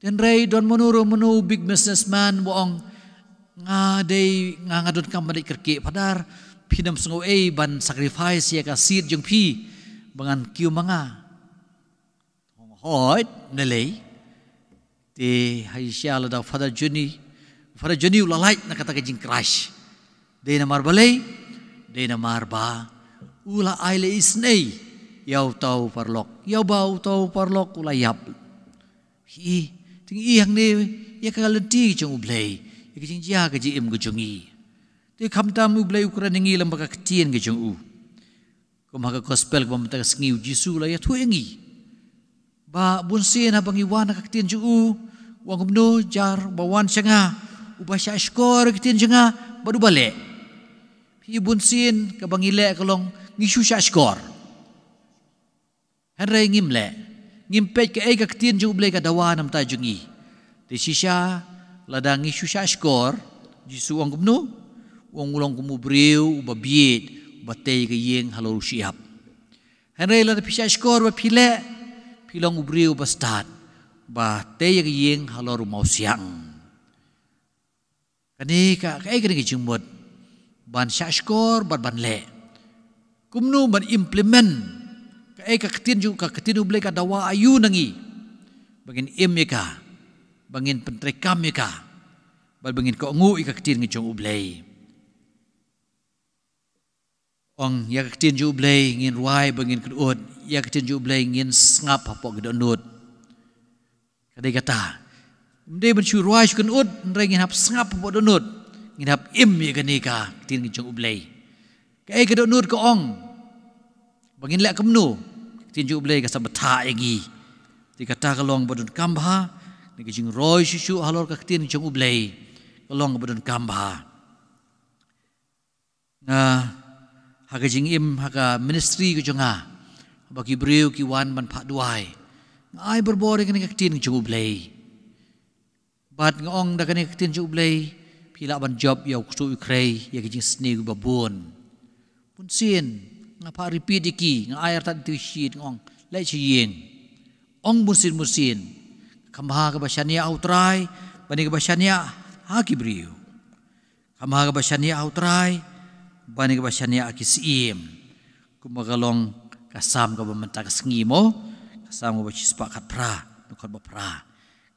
Hynrei don mano re mano big businessman ba ong, nga dei, nga, nga donkam ban leit kyrkieh. Father, phin ym sngew ei ban sacrifice ïa ka seat jong phi ba ngan kiew ma nga? Hooid, ym lei. Te ha shisha lada Father Johnny, Father Johnny u la lait na kata ka jingcrash. Dei namar balei? Dei namar ba u la ai leh isynei ïa uta u paralok, ïa uba uta u paralok u la ïap. Hi, te ngi i hangne ïa ka lynti jong U Blei, ïa ka jingjia ka jingim ka jong ngi. Te khamtam U Blei u kren ïa ngi lyngba ka ktien ka jong u. Kum ha ka gospel kaba mynta ka sngi, U Jisu u la ïathuh ïa ngi ba bun sien haba ngi wan ha ka ktien jong u, u ong kumno? Jar ba wan sha nga uba shahshkor ïa ka ktien jong nga bad uba leh. Phi, bun sien kaba ngi leh ka long ngi shu shahshkor. Hynrei ngim leh, ngim peit kaei ka ktien jong U Blei ka dawa na bynta jong ngi. Te shisha lada ngi shu shahshkor, Jisu u ong kumno? U ong u long kum u briew uba bieit, uba tei ïa ka ïing halor u shyiap. Hynrei lada phi shahshkor bad phi leh, phi long u briew uba stad, uba tei ïa ka ïing halor u mawsiang. Kane ka, kaei kane ka jingmut ban shahshkor bad ban leh? Kumno ban implement kaei ka ktien jong, ka ktien U Blei ka dawa aïu na ngi ba ngin im ïa ka, ba ngin pyntreikam ïa ka, bad ba ngin kohnguh ïa ka ktien jong U Blei? Ong, ïa ka ktien jong U Blei ngin rwai ba ngin kynud, ïa ka ktien jong U Blei ngin sngap hapoh ki dohnud. Ka dei kata. Ym dei ban shu rwai shu kynud, hynrei ngin hap sngap hapoh dohnud. Ngin hap im ïa kane ka ktien jong U Blei. Kaei ka dohnud ka ong ba ngin leh kumno? Ka ktien jong U Blei ka sa batai ïa ngi. Te kata ka long ba donkam bha, ne ka jingroi shuh shuh halor ka ktien jong U Blei ka long ba donkam bha. Nga, ha ka jingim, ha ka ministry ka jong nga, ba ki briew ki wan ban phah duwai, nga ai borbor ïa kane ka ktien jong U Blei. Bad nga ong da kane ka ktien jong U Blei, phi lah ban jop ïa u ksuid u khrei, ïa ki jingsniew kiba bun. Bun sien nga phah repeat ïa ki, nga ai artat ïa ki shi, nga ong, leit sha ïing. Ong bun sien bun sien. Kham bha kaba shaniah ha U Trai ban ïa kaba shaniah ha ki briew. Kham bha kaba shaniah ha U Trai ban ïa kaba shaniah ha ki syiem. Kumba ka long ka Salm kaba mynta ka sngi mo, ka Salm kaba shispah khatphra, dkhot ba phra.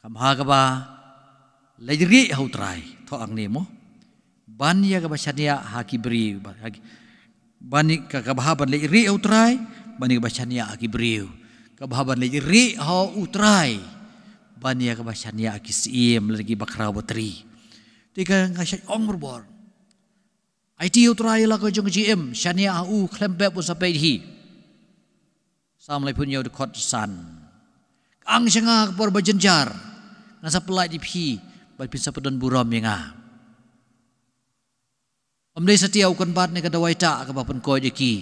Kham bha kaba leit rieh ha U Trai, thoh hangne mo, ban ïa kaba shaniah ha ki briew, ba, ha ki, ban ïa ka, kaba bha ban leit rieh ha U Trai ban ïa kaba shaniah ha ki briew. Kaba bha ban leit rieh ha U Trai ban ïa kaba shaniah ha ki syiem lane ki bakhraw batri. Te ka nga shait ong borbor, aiti ha U Trai ïa la ka jong ka jingim, shaniah ha u khlem pep un sa peit hi. Salm laiphew hynñiew, dkhot san. Ka ang sha nga ha ka por ba jynjar, ngan sa pyllait ïa phi bad phin sa pdon burom ïa nga. Ym dei satia u kynbat ne ka dawai tah kaba pynkoit ïa ki,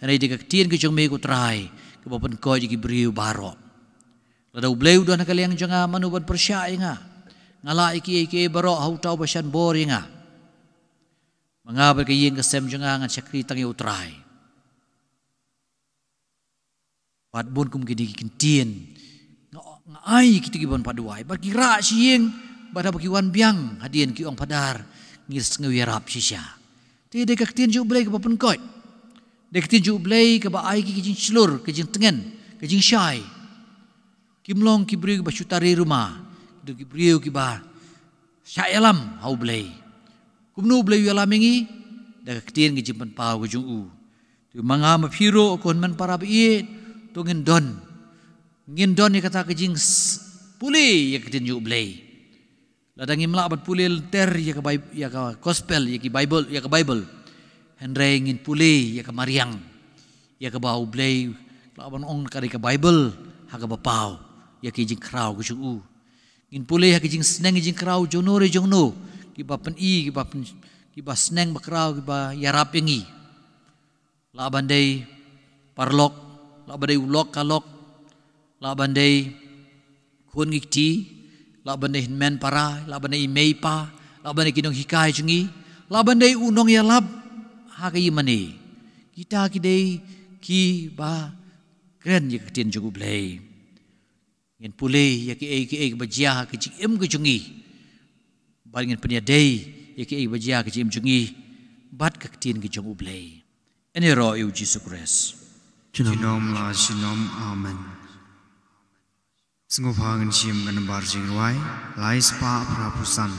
hynrei dei ka ktien ka jong me ko Trai kaba pynkoit ïa ki briew baroh. Lada U Blei u don ha ka liang jong nga, mano ban pyrshah ïa nga? Nga lah ïa kiei kiei baroh ha uta uba shan bor ïa nga. Ma nga bad ka ïing ka sem jong nga ngan shakri tang ïa U Trai. Bad bun kum kine ki ktien nga, nga ai ïa kito kiban phah duwai. Bad ki rah sha ïing, bad haba ki wan biang hadien ki ong, Phadar, ngi sngew ïarap shisha. Te dei ka ktien jong U Blei kaba pynkoit. Dei ka ktien jong U Blei kaba ai ki, ki jingshlur, ka jingtngen, ka jingshai. Kim long ki briew kiba shu tari ruma, ki dei ki briew kiba shah ïalam ha U Blei. Kumno U Blei u ïalam ïa ngi? Da ka ktien, ka jingpynpaw ka jong u. Te ma nga ma phi ruh, ko hynmen para ba ïeit, to ngin don. Ngin don ïa kata ka jing s-, pule ïa ka ktien jong U Blei. Lada ngim lah ban pule lynter ïa ka Baib-, ïa ka gospel, ïa ki Baibl, ïa ka Baibl, hynrei ngin pule ïa ka mariang, ïa kaba U Blei lah ban ong ka dei ka Baibl, ha kaba paw ïa ki jingkhraw ka jong u. Ngin pule ha ki jingsneng, ki jingkhraw jongno re jongno, kiba pyni, kiba pyn-, kiba sneng ba khraw, kiba ïarap ïa ngi. Lah ban dei paralok, lah ban dei u lok ka lok, lah ban dei khun ngi kti, lah ban dei hynmen para, lah ban dei i mei i pa, lah ban dei ki nonghikai jong ngi, lah ban dei u nongïalap ha ka ïingmane. Kita ki dei kiba kren ïa ka ktien jong U Blei. Ngin pule ïa kiei kiei kiba jia ha ka jingim ka jong ngi. Bad ngin pynïadei ïa kiei kiba jia ha ka jingim jong ngi bad ka ktien ka jong U Blei. Ïaroh ïa U Jisu Khrist. Junom la junom, amen. Sngewbha ngin shim ka nambar jingrwai lai spah phra phew san.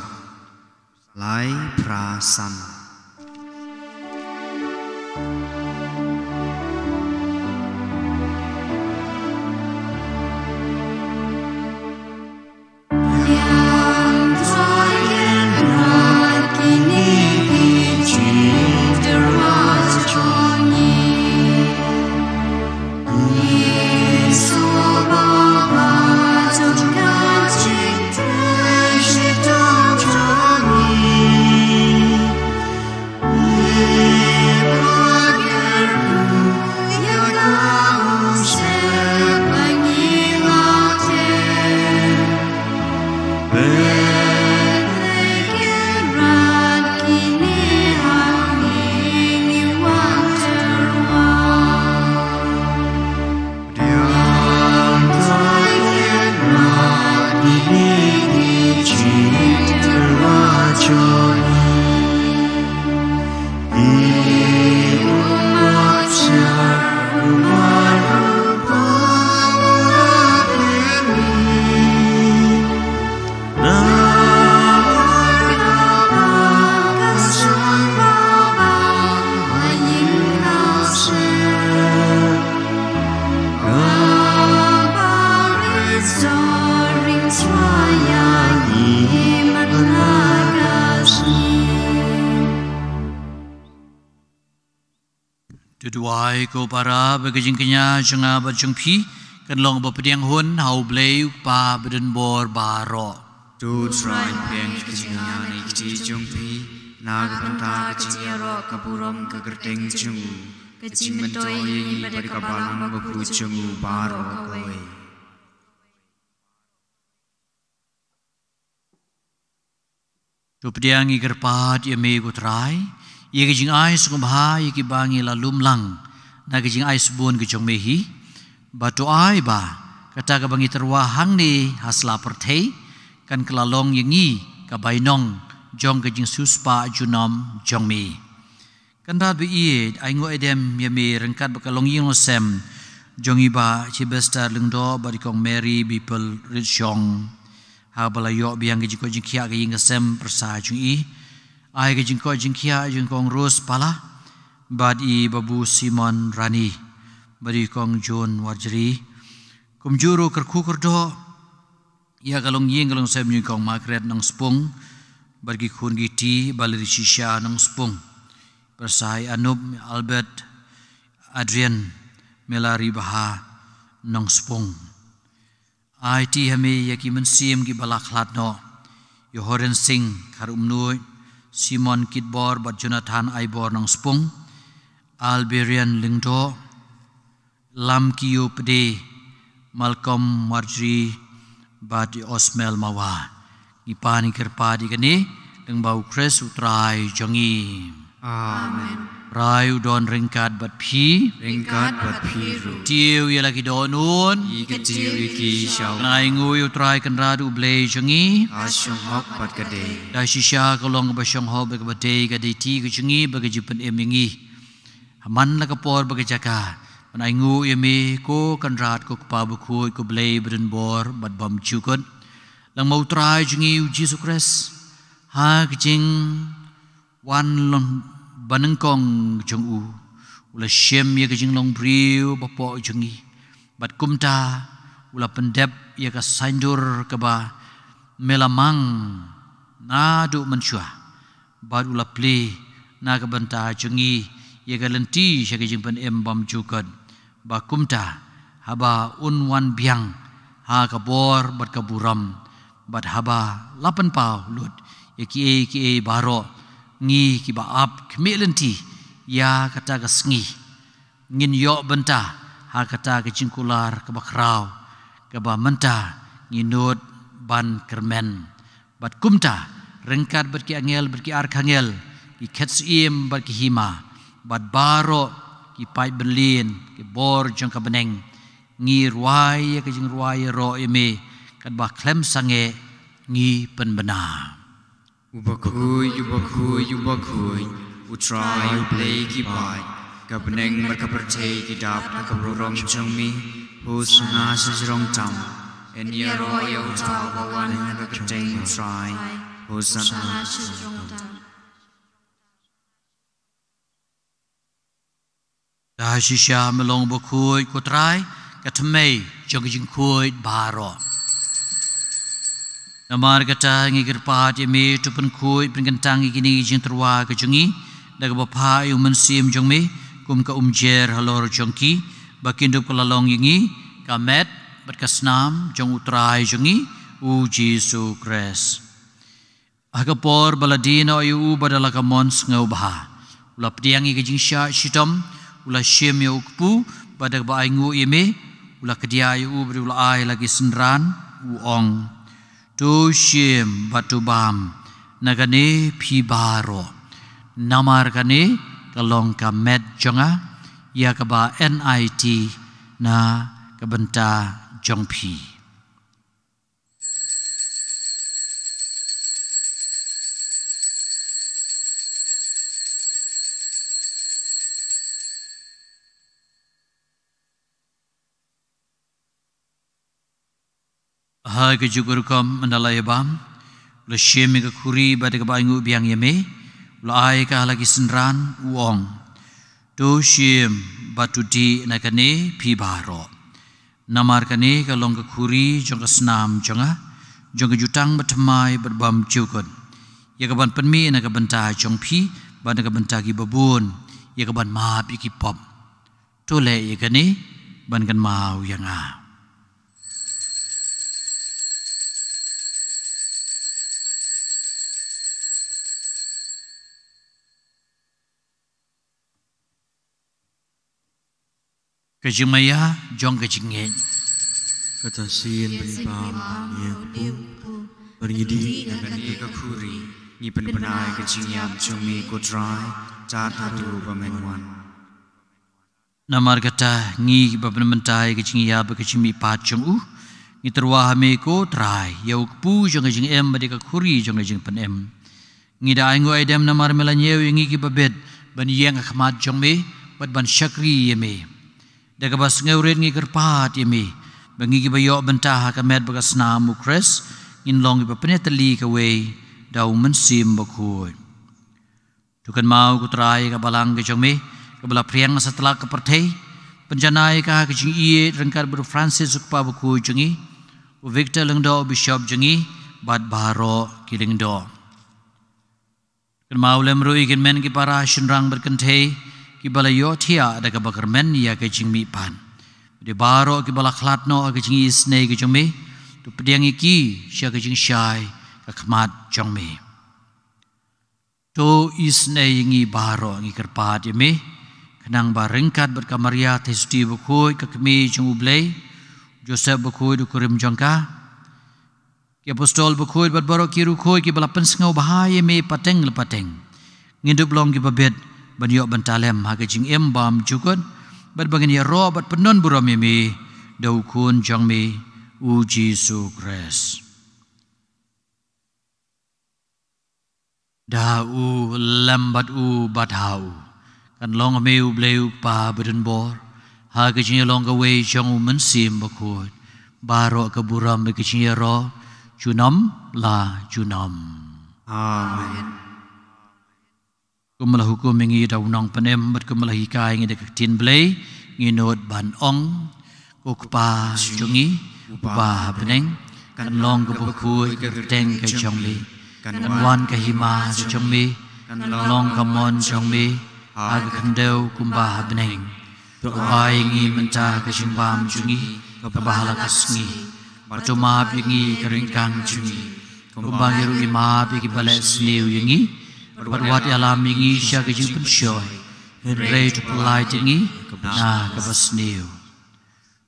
Lai phra san. To duwai ko para ba ka jingkñia jong nga bad jong phi kan long ba pdiang hun ha U Blei U Kpa badonbor baroh. To Trai, pdiang ka jingkñia na ki kti jong phi, na ka bynta ka jingïaroh ka burom ka kyrteng jong u, ka jingmyntoi ïa ngi bad ïa ka balang bakhuid jong u baroh kawei. To pdiang, ngi kyrpad ïa me ko Trai, ïa ka jingai sngewbha ïa kiba ngi la lum lang na ka jingai sbun ka jong me hi. Bad to ai ba kata kaba ngi tyrwa hangne ha sla pyrthei kan kylla long ïa ngi ka bainong jong ka jingsiewspah junom jong me. Kynrad ba ïeit, ai nguh ai dem ïa me ryngkat bad ka longïing longsem jong i Bah Chebester Lyngdoh bad i Kong Mary Bipel Ritshong, ha ba la ïoh biang ka jingkoit jingkhiah ka ïing ka sem pyrsa jong i. Ai ka jingkoit jingkhiah jong i Kong Rose Pala bad i Babu Simon Rani bad i Kong John Warjri. Kumjuh ruh kyrkhu kyrdoh ïa ka longïing ka longsem jong i Kong Margaret Nongspung bad ki khun ki kti, Valerie Shisha Nongspung, pyrsa i Anup, Albert, Adrian, Melari Baha Nongspung. Aiti ha me ïa ki mynsiem kiba la khlad noh, ïa Horen Singh Kharumnuid, Simon Kitbor bad Jonathan Aibor Nongspung, Alberian Lyngdoh, Lamkiu Pde, Malcolm Marjorie bad Osmel Mawa. Ngi pan ngi kyrpad ïa kane lyngba U Khrist U Trai jong ngi. Amen. Trai u don ryngkat bad phi. Ryngkat bad phi ruh. Tiew ïa la ki dohnud. Ngi kyntiew ïa ki sha U. Ngi ainguh ïa U Trai Kynrad U Blei jong ngi. Ka shong hok bad ka dei. Da shisha ka long kaba shong hok bad kaba dei ka dei ti ka jong ngi bad ka jingpynim ïa ngi. Ha man la ka por bad ka jaka ban ainguh ïa me ko Kynrad ko Kpa bakhuid ko Blei badonbor bad bymjukut. Lane ma U Trai jong ngi U Jisu Khrist ha ka jing wan long banyngkong jong u, u la shim ïa ka jinglong briew bapoh jong ngi. Bad kumta u la pyndep ïa ka saiñdur kaba me la mang naduh mynshuwa. Bad u la plie na ka bynta jong ngi ïa ka lynti sha ka jingpynim bymjukut. Ba kumta haba un wan biang ha ka bor bad ka burom, bad haba la pynpaw lut ïa kiei kiei baroh, ngi kiba ap khmih lynti ïa kata ka sngi, ngin ïoh bynta ha kata ka jingkular kaba khraw, kaba mynta ngi nud ban kyrmen. Bad kumta, ryngkat bad ki angel, bad ki archangel, ki khet syiem, bad ki hima, bad baroh ki paid bynlien, ki bor jong ka bneng, ngi rwai ïa ka jingrwai ïaroh ïa me, katba khlem sangeh ngi pynbna. U bakhuid, u bakhuid, u bakhuid, U Trai U Blei ki paid, ka bneng bad ka pyrthei ki dap ha ka burom jong me. Hosana sha jrong tam. Yn ïaroh ïa uta uba wan ha ka kyrteng U Trai. Hosana sha jrong tam. Da shisha me long bakhuid ko Trai, ka thymmei jong ka jingkhuid baroh. Namar kata ngi kyrpad ïa me, to pynkhuid pynkyntang ïa kine ki jingtyrwa ka jong ngi da kaba phah ïa U Mynsiem jong me kum ka umjer halor jong ki, ba kin dup ka la long ïa ngi ka met bad ka snam jong U Trai jong ngi U Jisu Khrist. Ha ka por ba la die noh ïa u bad da la ka mon sngewbha, u la pdiang ïa ka jingshah shitom, u la shim ïa u kpu, bad da kaba ainguh ïa me, u la kdiah ïa u bad u la ai la ki synran, u ong: To shim bad to bam na kane phi baroh, namar kane ka long ka met jong nga, ïa kaba nit na ka bynta jong phi. Ha kajuh ka rukom ynda la ïa bam, u la shim ïa ka khuri bad da kaba ainguh biang ïa me, u la ai ka ha la ki synran, u ong: To shim bad to dih na kane phi baroh. Namar kane ka long ka khuri jong ka snam jong nga, jong ka jutang bathymmai bad bymjukut, ïa kaban pynmih na ka bynta jong phi bad na ka bynta kiba bun, ïa kaban map ïa ki pop. To leh ïa kane ban kynmaw ïa nga. Ka jingmaïa jong ka jingngeit. Kata sien ba ngi bam ïa u kpu, ba ngi dih na kane ka khuri, ngi pynbna ïa ka jingïap jong me ko Trai, tad haduh ba men wan. Namar kata, ngi kiba pynbna ïa ka jingïap bad ka jingmihpat jong u, ngi tyrwa ha me ko Trai, ïa u kpu jong ka jingim bad ïa ka khuri jong ka jingpynim. Ngi da ainguh aidem namar me la ñiew ïa ngi kiba bit ban ïeng ha khmat jong me bad ban shakri ïa me. Da kaba sngewrit ngi kyrpad ïa me ba ngi kiba ïoh bynta ha ka met bad ka snam U Khrist ngin long kiba pynïatylli kawei da U Mynsiem Bakhuid. To kynmaw ko Trai ïa ka balang ka jong me kaba la phriang satlak ka pyrthei. Pynjanai ïa ka ha ka jingïeit ryngkat bad u Francis u Kpa Bakhuid jong ngi, u Victor Lyngdoh u Bishop jong ngi, bad baroh ki lyngdoh. Kynmaw lem ruh ïa ki hynmen ki para shynrang bad kynthei kiba la ïohthiah da kaba kyrmen ïa ka jingmihpat. Bad ïa baroh kiba la khlad noh ha ka jingisynei ka jong me, to pdiang ïa ki sha ka jingshai ka khmat jong me. To isynei ïa ngi baroh, ngi kyrpad ïa me, khnang ba ryngkat bad ka Maria Theisotti Bakhuid ka Kmie jong U Blei, Joseph Bakhuid u kurim jong ka, ki apostol bakhuid bad baroh ki riewkhuid kiba la pynsngewbha ïa me pateng la pateng, ngin dup long kiba bit ban ïoh ban talem ha ka jingim bymjukut, bad ba ngin ïaroh bad pyndon burom ïa me da u Khun jong me, u Jisu Khrist. Da u lem bad u bad ha u kan long me u Blei u Kpa badonbor, ha ka jingïalong kawei jong u Mynsiem Bakhuid, baroh ka burom bad ka jingïaroh junom la junom. Amen. Kum la hukum ïa ngi da u Nongpynim bad kum la hikai ïa ngi da ka ktien Blei, ngi nud ban ong: Ko Kpa jong ngi uba ha bneng, kan long kaba khuid ka kyrteng ka jong me, kan wan ka hima ka jong me, kan long ka mon jong me ha ka khyndew kumba ha bneng. To ai ïa ngi mynta ka jingbam jong ngi kaba ha la ka sngi, bad to map ïa ngi ka ryngkang jong ngi, kumba ngi ruh ngi map ïa kiba leh sniew ïa ngi, bad wat ïalam ïa ngi sha ka jingpynshoi, hynrei to pyllait ïa ngi na kaba sniew.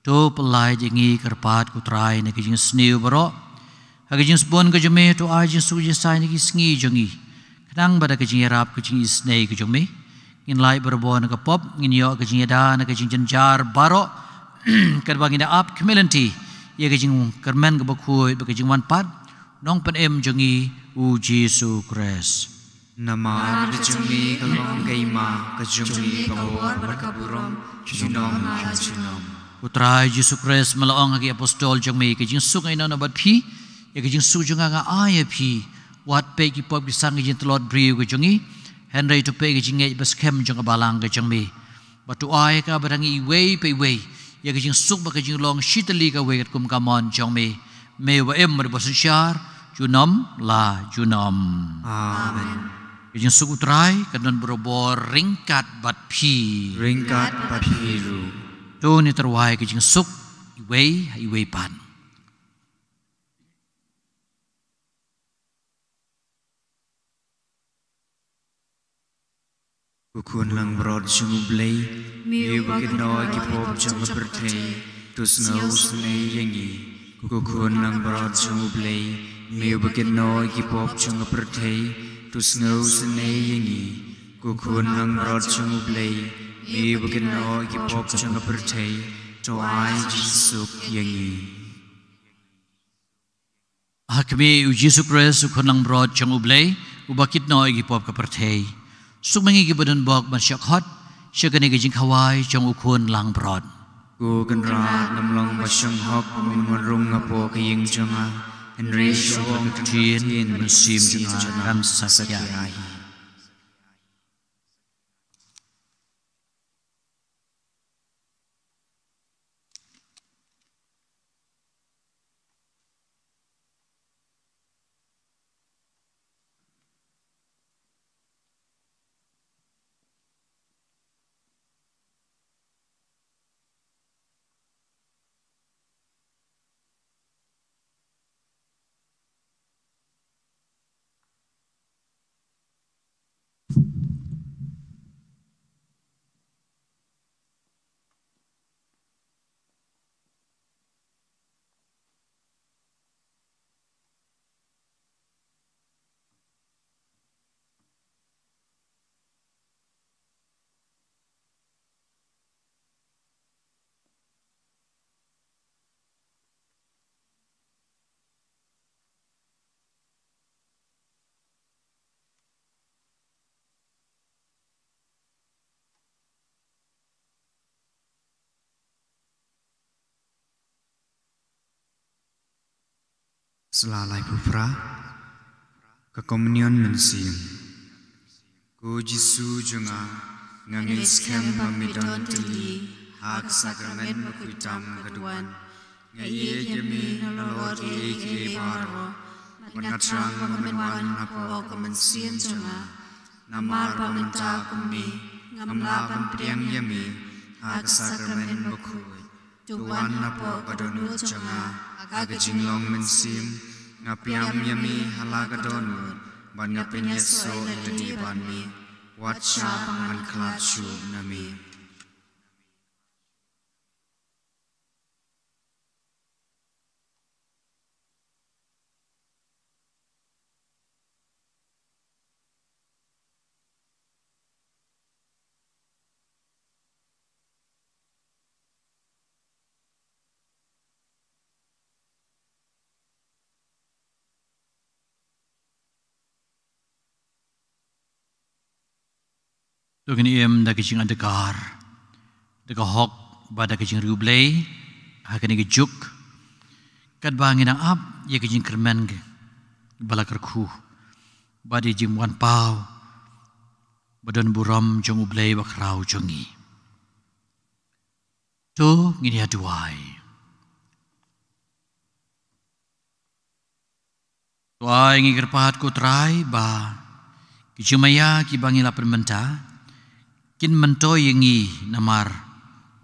To pyllait ïa ngi kyrpad ko Trai na ka jingsniew baroh, ha ka jingsbun ka jong me to ai jingsuk jingsaiñ na ki sngi jong ngi, khnang ba da ka jingïarap ka jingisynei ka jong me, ngin lait barabor na ka pop, ngin ïoh ka jingïada na ka jingjynjar baroh, katba ngin da ap khmih lynti ïa ka jingkyrmen kaba khuid bad ka jingwan pat u Nongpynim jong ngi u Jisu Khrist. Namar ka jong me ka long ka hima, ka jong me ka bor bad ka burom junom la junom. Ko Trai Jisu Khrist, me la ong ha ki apostol jong me: Ka jingsuk nga ïehnoh noh bad phi, ïa ka jingsuk jong nga nga ai ïa phi. Wat peit ki pop ki sang ka jingtlot briew ka jong ngi, hynrei to peit ka jingngeit ba skhem jong ka balang ka jong me. Bad to ai ïa ka ba da ngi iwei pa iwei ïa ka jingsuk bad ka jinglong shi tylli kawei katkum ka mon jong me, me uba im bad uba synshar junom la junom. Amen. Ka jingsuk u Trai kan don barabor ryngkat bad phi. Ryngkat bad phi ruh. To ngin ïatyrwa ïa ka jingsuk iwei ha iwei pat. Ko Khun langbrot jong U Blei, me uba kynnoh ïa ki pop jong ka pyrthei, to sngewsynei ïa ngi. Ko Khun langbrot jong U Blei, me uba kynnoh ïa ki pop jong ka pyrthei, to sngewsynei ïa ngi. Ko Khun langbrot jong U Blei, me uba kynnoh ïa ki pop jong ka pyrthei, to ai jingsuk ïa ngi. Ha khmih, u Jisu Khrist, u Khun langbrot jong U Blei, uba kit noh ïa ki pop ka pyrthei. Suk ma ngi kiba don bok ban shah khot sha kane ka jingkhawai jong u Khun langbrot. Ko Kynrad, ngam long ba shong hok, ba men wan rung hapoh ka ïing jong nga, hynrei shu ong tang ka ktien, ka mynsiem jong nga kan sa shah hi. Sla laiphew phra. Ka Komunion Mynsiem. Ko Jisu jong nga, nga ngeit skhem ba me don tylli ha ka Sakramen bakhuid tam ka duwan. Nga ïeit ïa me halor kiei kiei baroh, bad nga thrang ba men wan hapoh ka mynsiem jong nga. Namar ba mynta kumne ngam lah ban pdiang ïa me ha ka Sakramen bakhuid. To wan napoh ka dohnud jong nga ha ka jinglong mynsiem, nga pdiang ïa me ha la ka dohnud, bad nga pynïasoh ïa lade bad me. Wat shah ba ngan khlad shuh na me. To ngin im da ka jingadkar, da ka hok, bad da ka jingriewblei ha kane ka juk, katba ngi dang ap ïa ka jingkyrmen ba la kyrkhu, bad ïa ka jingwan paw ba don burom jong U Blei Bakhraw jong ngi. To ngin ïa duwai. To ai ngi kyrpad, ko Trai, ba ki jingmaïa kiba ngi la pynmynta kin myntoi ïa ngi, namar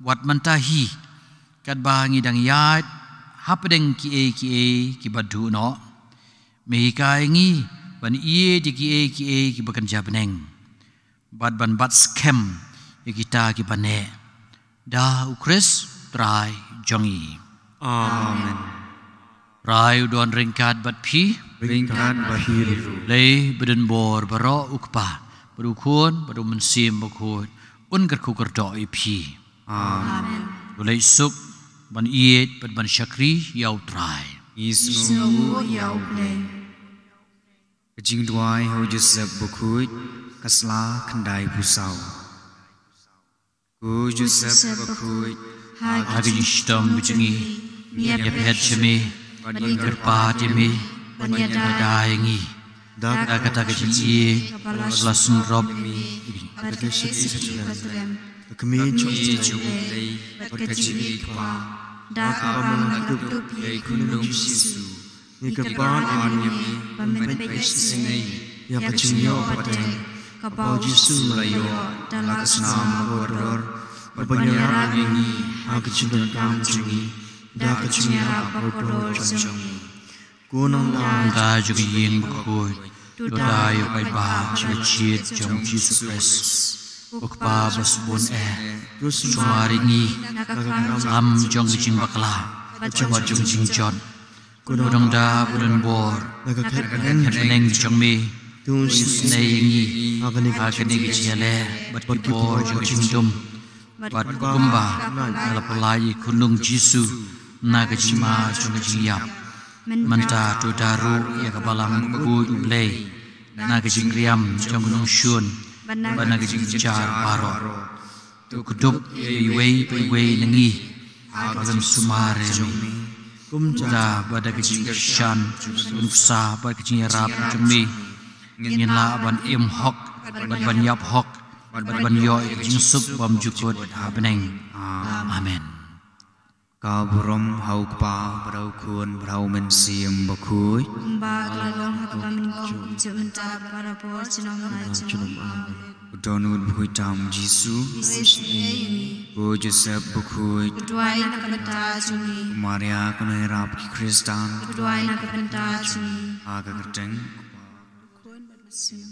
wat mynta hi, katba ngi dang ïaid hapdeng kiei kiei kiba duh noh, me hikai ïa ngi ban ïeit ïa kiei kiei kiba kynja bneng, bad ban bat skhem ïa kita kiba neh, da U Khrist Trai jong ngi. Amen. Trai u don ryngkat bad phi. Ryngkat bad phi ruh. Blei badonbor baroh, U Kpa, bad U Khun, bad U Mynsiem Bakhuid, un kyrkhu kyrdoh ïa phi. Amen. To leit suk ban ïeit bad ban shakri ïa U Trai. Ngi sngewbha ïa U Blei. Ka jingduwai ha u Joseph Bakhuid, ka sla khyndaiphew saw. Ko Joseph Bakhuid, ha ka jingshitom ka jong ngi, ngi ïaphet sha me, bad ngi kyrpad ïa me ban ïada ïa ngi da kata ka jingïeit kaba la synrop ïa me bad ka shakri sha jong ka kmie jong U Blei bad ka jong U Kpa, da kaba la kdup ïa i khunlung Jisu. Ngi kyrpad ïa me ban pynbeit shisnei ïa ka jingïoh pateng kaba u Jisu u la ïoh da la ka snam kordor, bad ban ïarap ïa ngi ha ka jingdonkam jong ngi da ka jingïarap bakordor jong me. Ko Nongïalam jong ka ïing bakhuid, to da ïa u paidbah ba la jied jong U Jisu Khrist. Ko Kpa basbun eh, to sumar ïa ngi na ka kam jong ka jingbakla bad jong ka jingjot. Ko Nongda badonbor, na ka kyrteng jong me, to isynei ïa ngi ha kane ka jingïaleh bad ki bor jong ka jingdum, bad kumba la pyllait ïa i khunlung Jisu na ka jingma jong ka jingïap, mynta to da ruh ïa ka balang bakhuid U Blei na ka jingriam jong ka nongshun bad na ka jingjynjar baroh. To kdup ïa iwei pa iwei na ngi ha ka ban sumar ïa me, kumta ba da ka jingkyrshan, ka jingpynbsa bad ka jingïarap jong me, ngin lah ban im hok bad ban ïap hok bad ban ïoh ïa ka jingsuk bymjukut ha bneng. Amen. Ka burom ha U Kpa, bad ha U Khun, bad ha U Mynsiem Bakhuid. Kumba ka la long ha kaba nyngkong, kumjuh mynta, barabor, junom la junom. Amen. U Dohnud Bakhuid tam Jisu. Isynei ïa ngi. Ko Joseph Bakhuid. Pynduwai na ka bynta jong ngi. Ko Maria ka nongïarap ki Khristan. Pynduwai na ka bynta jong ngi. Ha ka kyrteng U Kpa, U Khun bad U Mynsiem.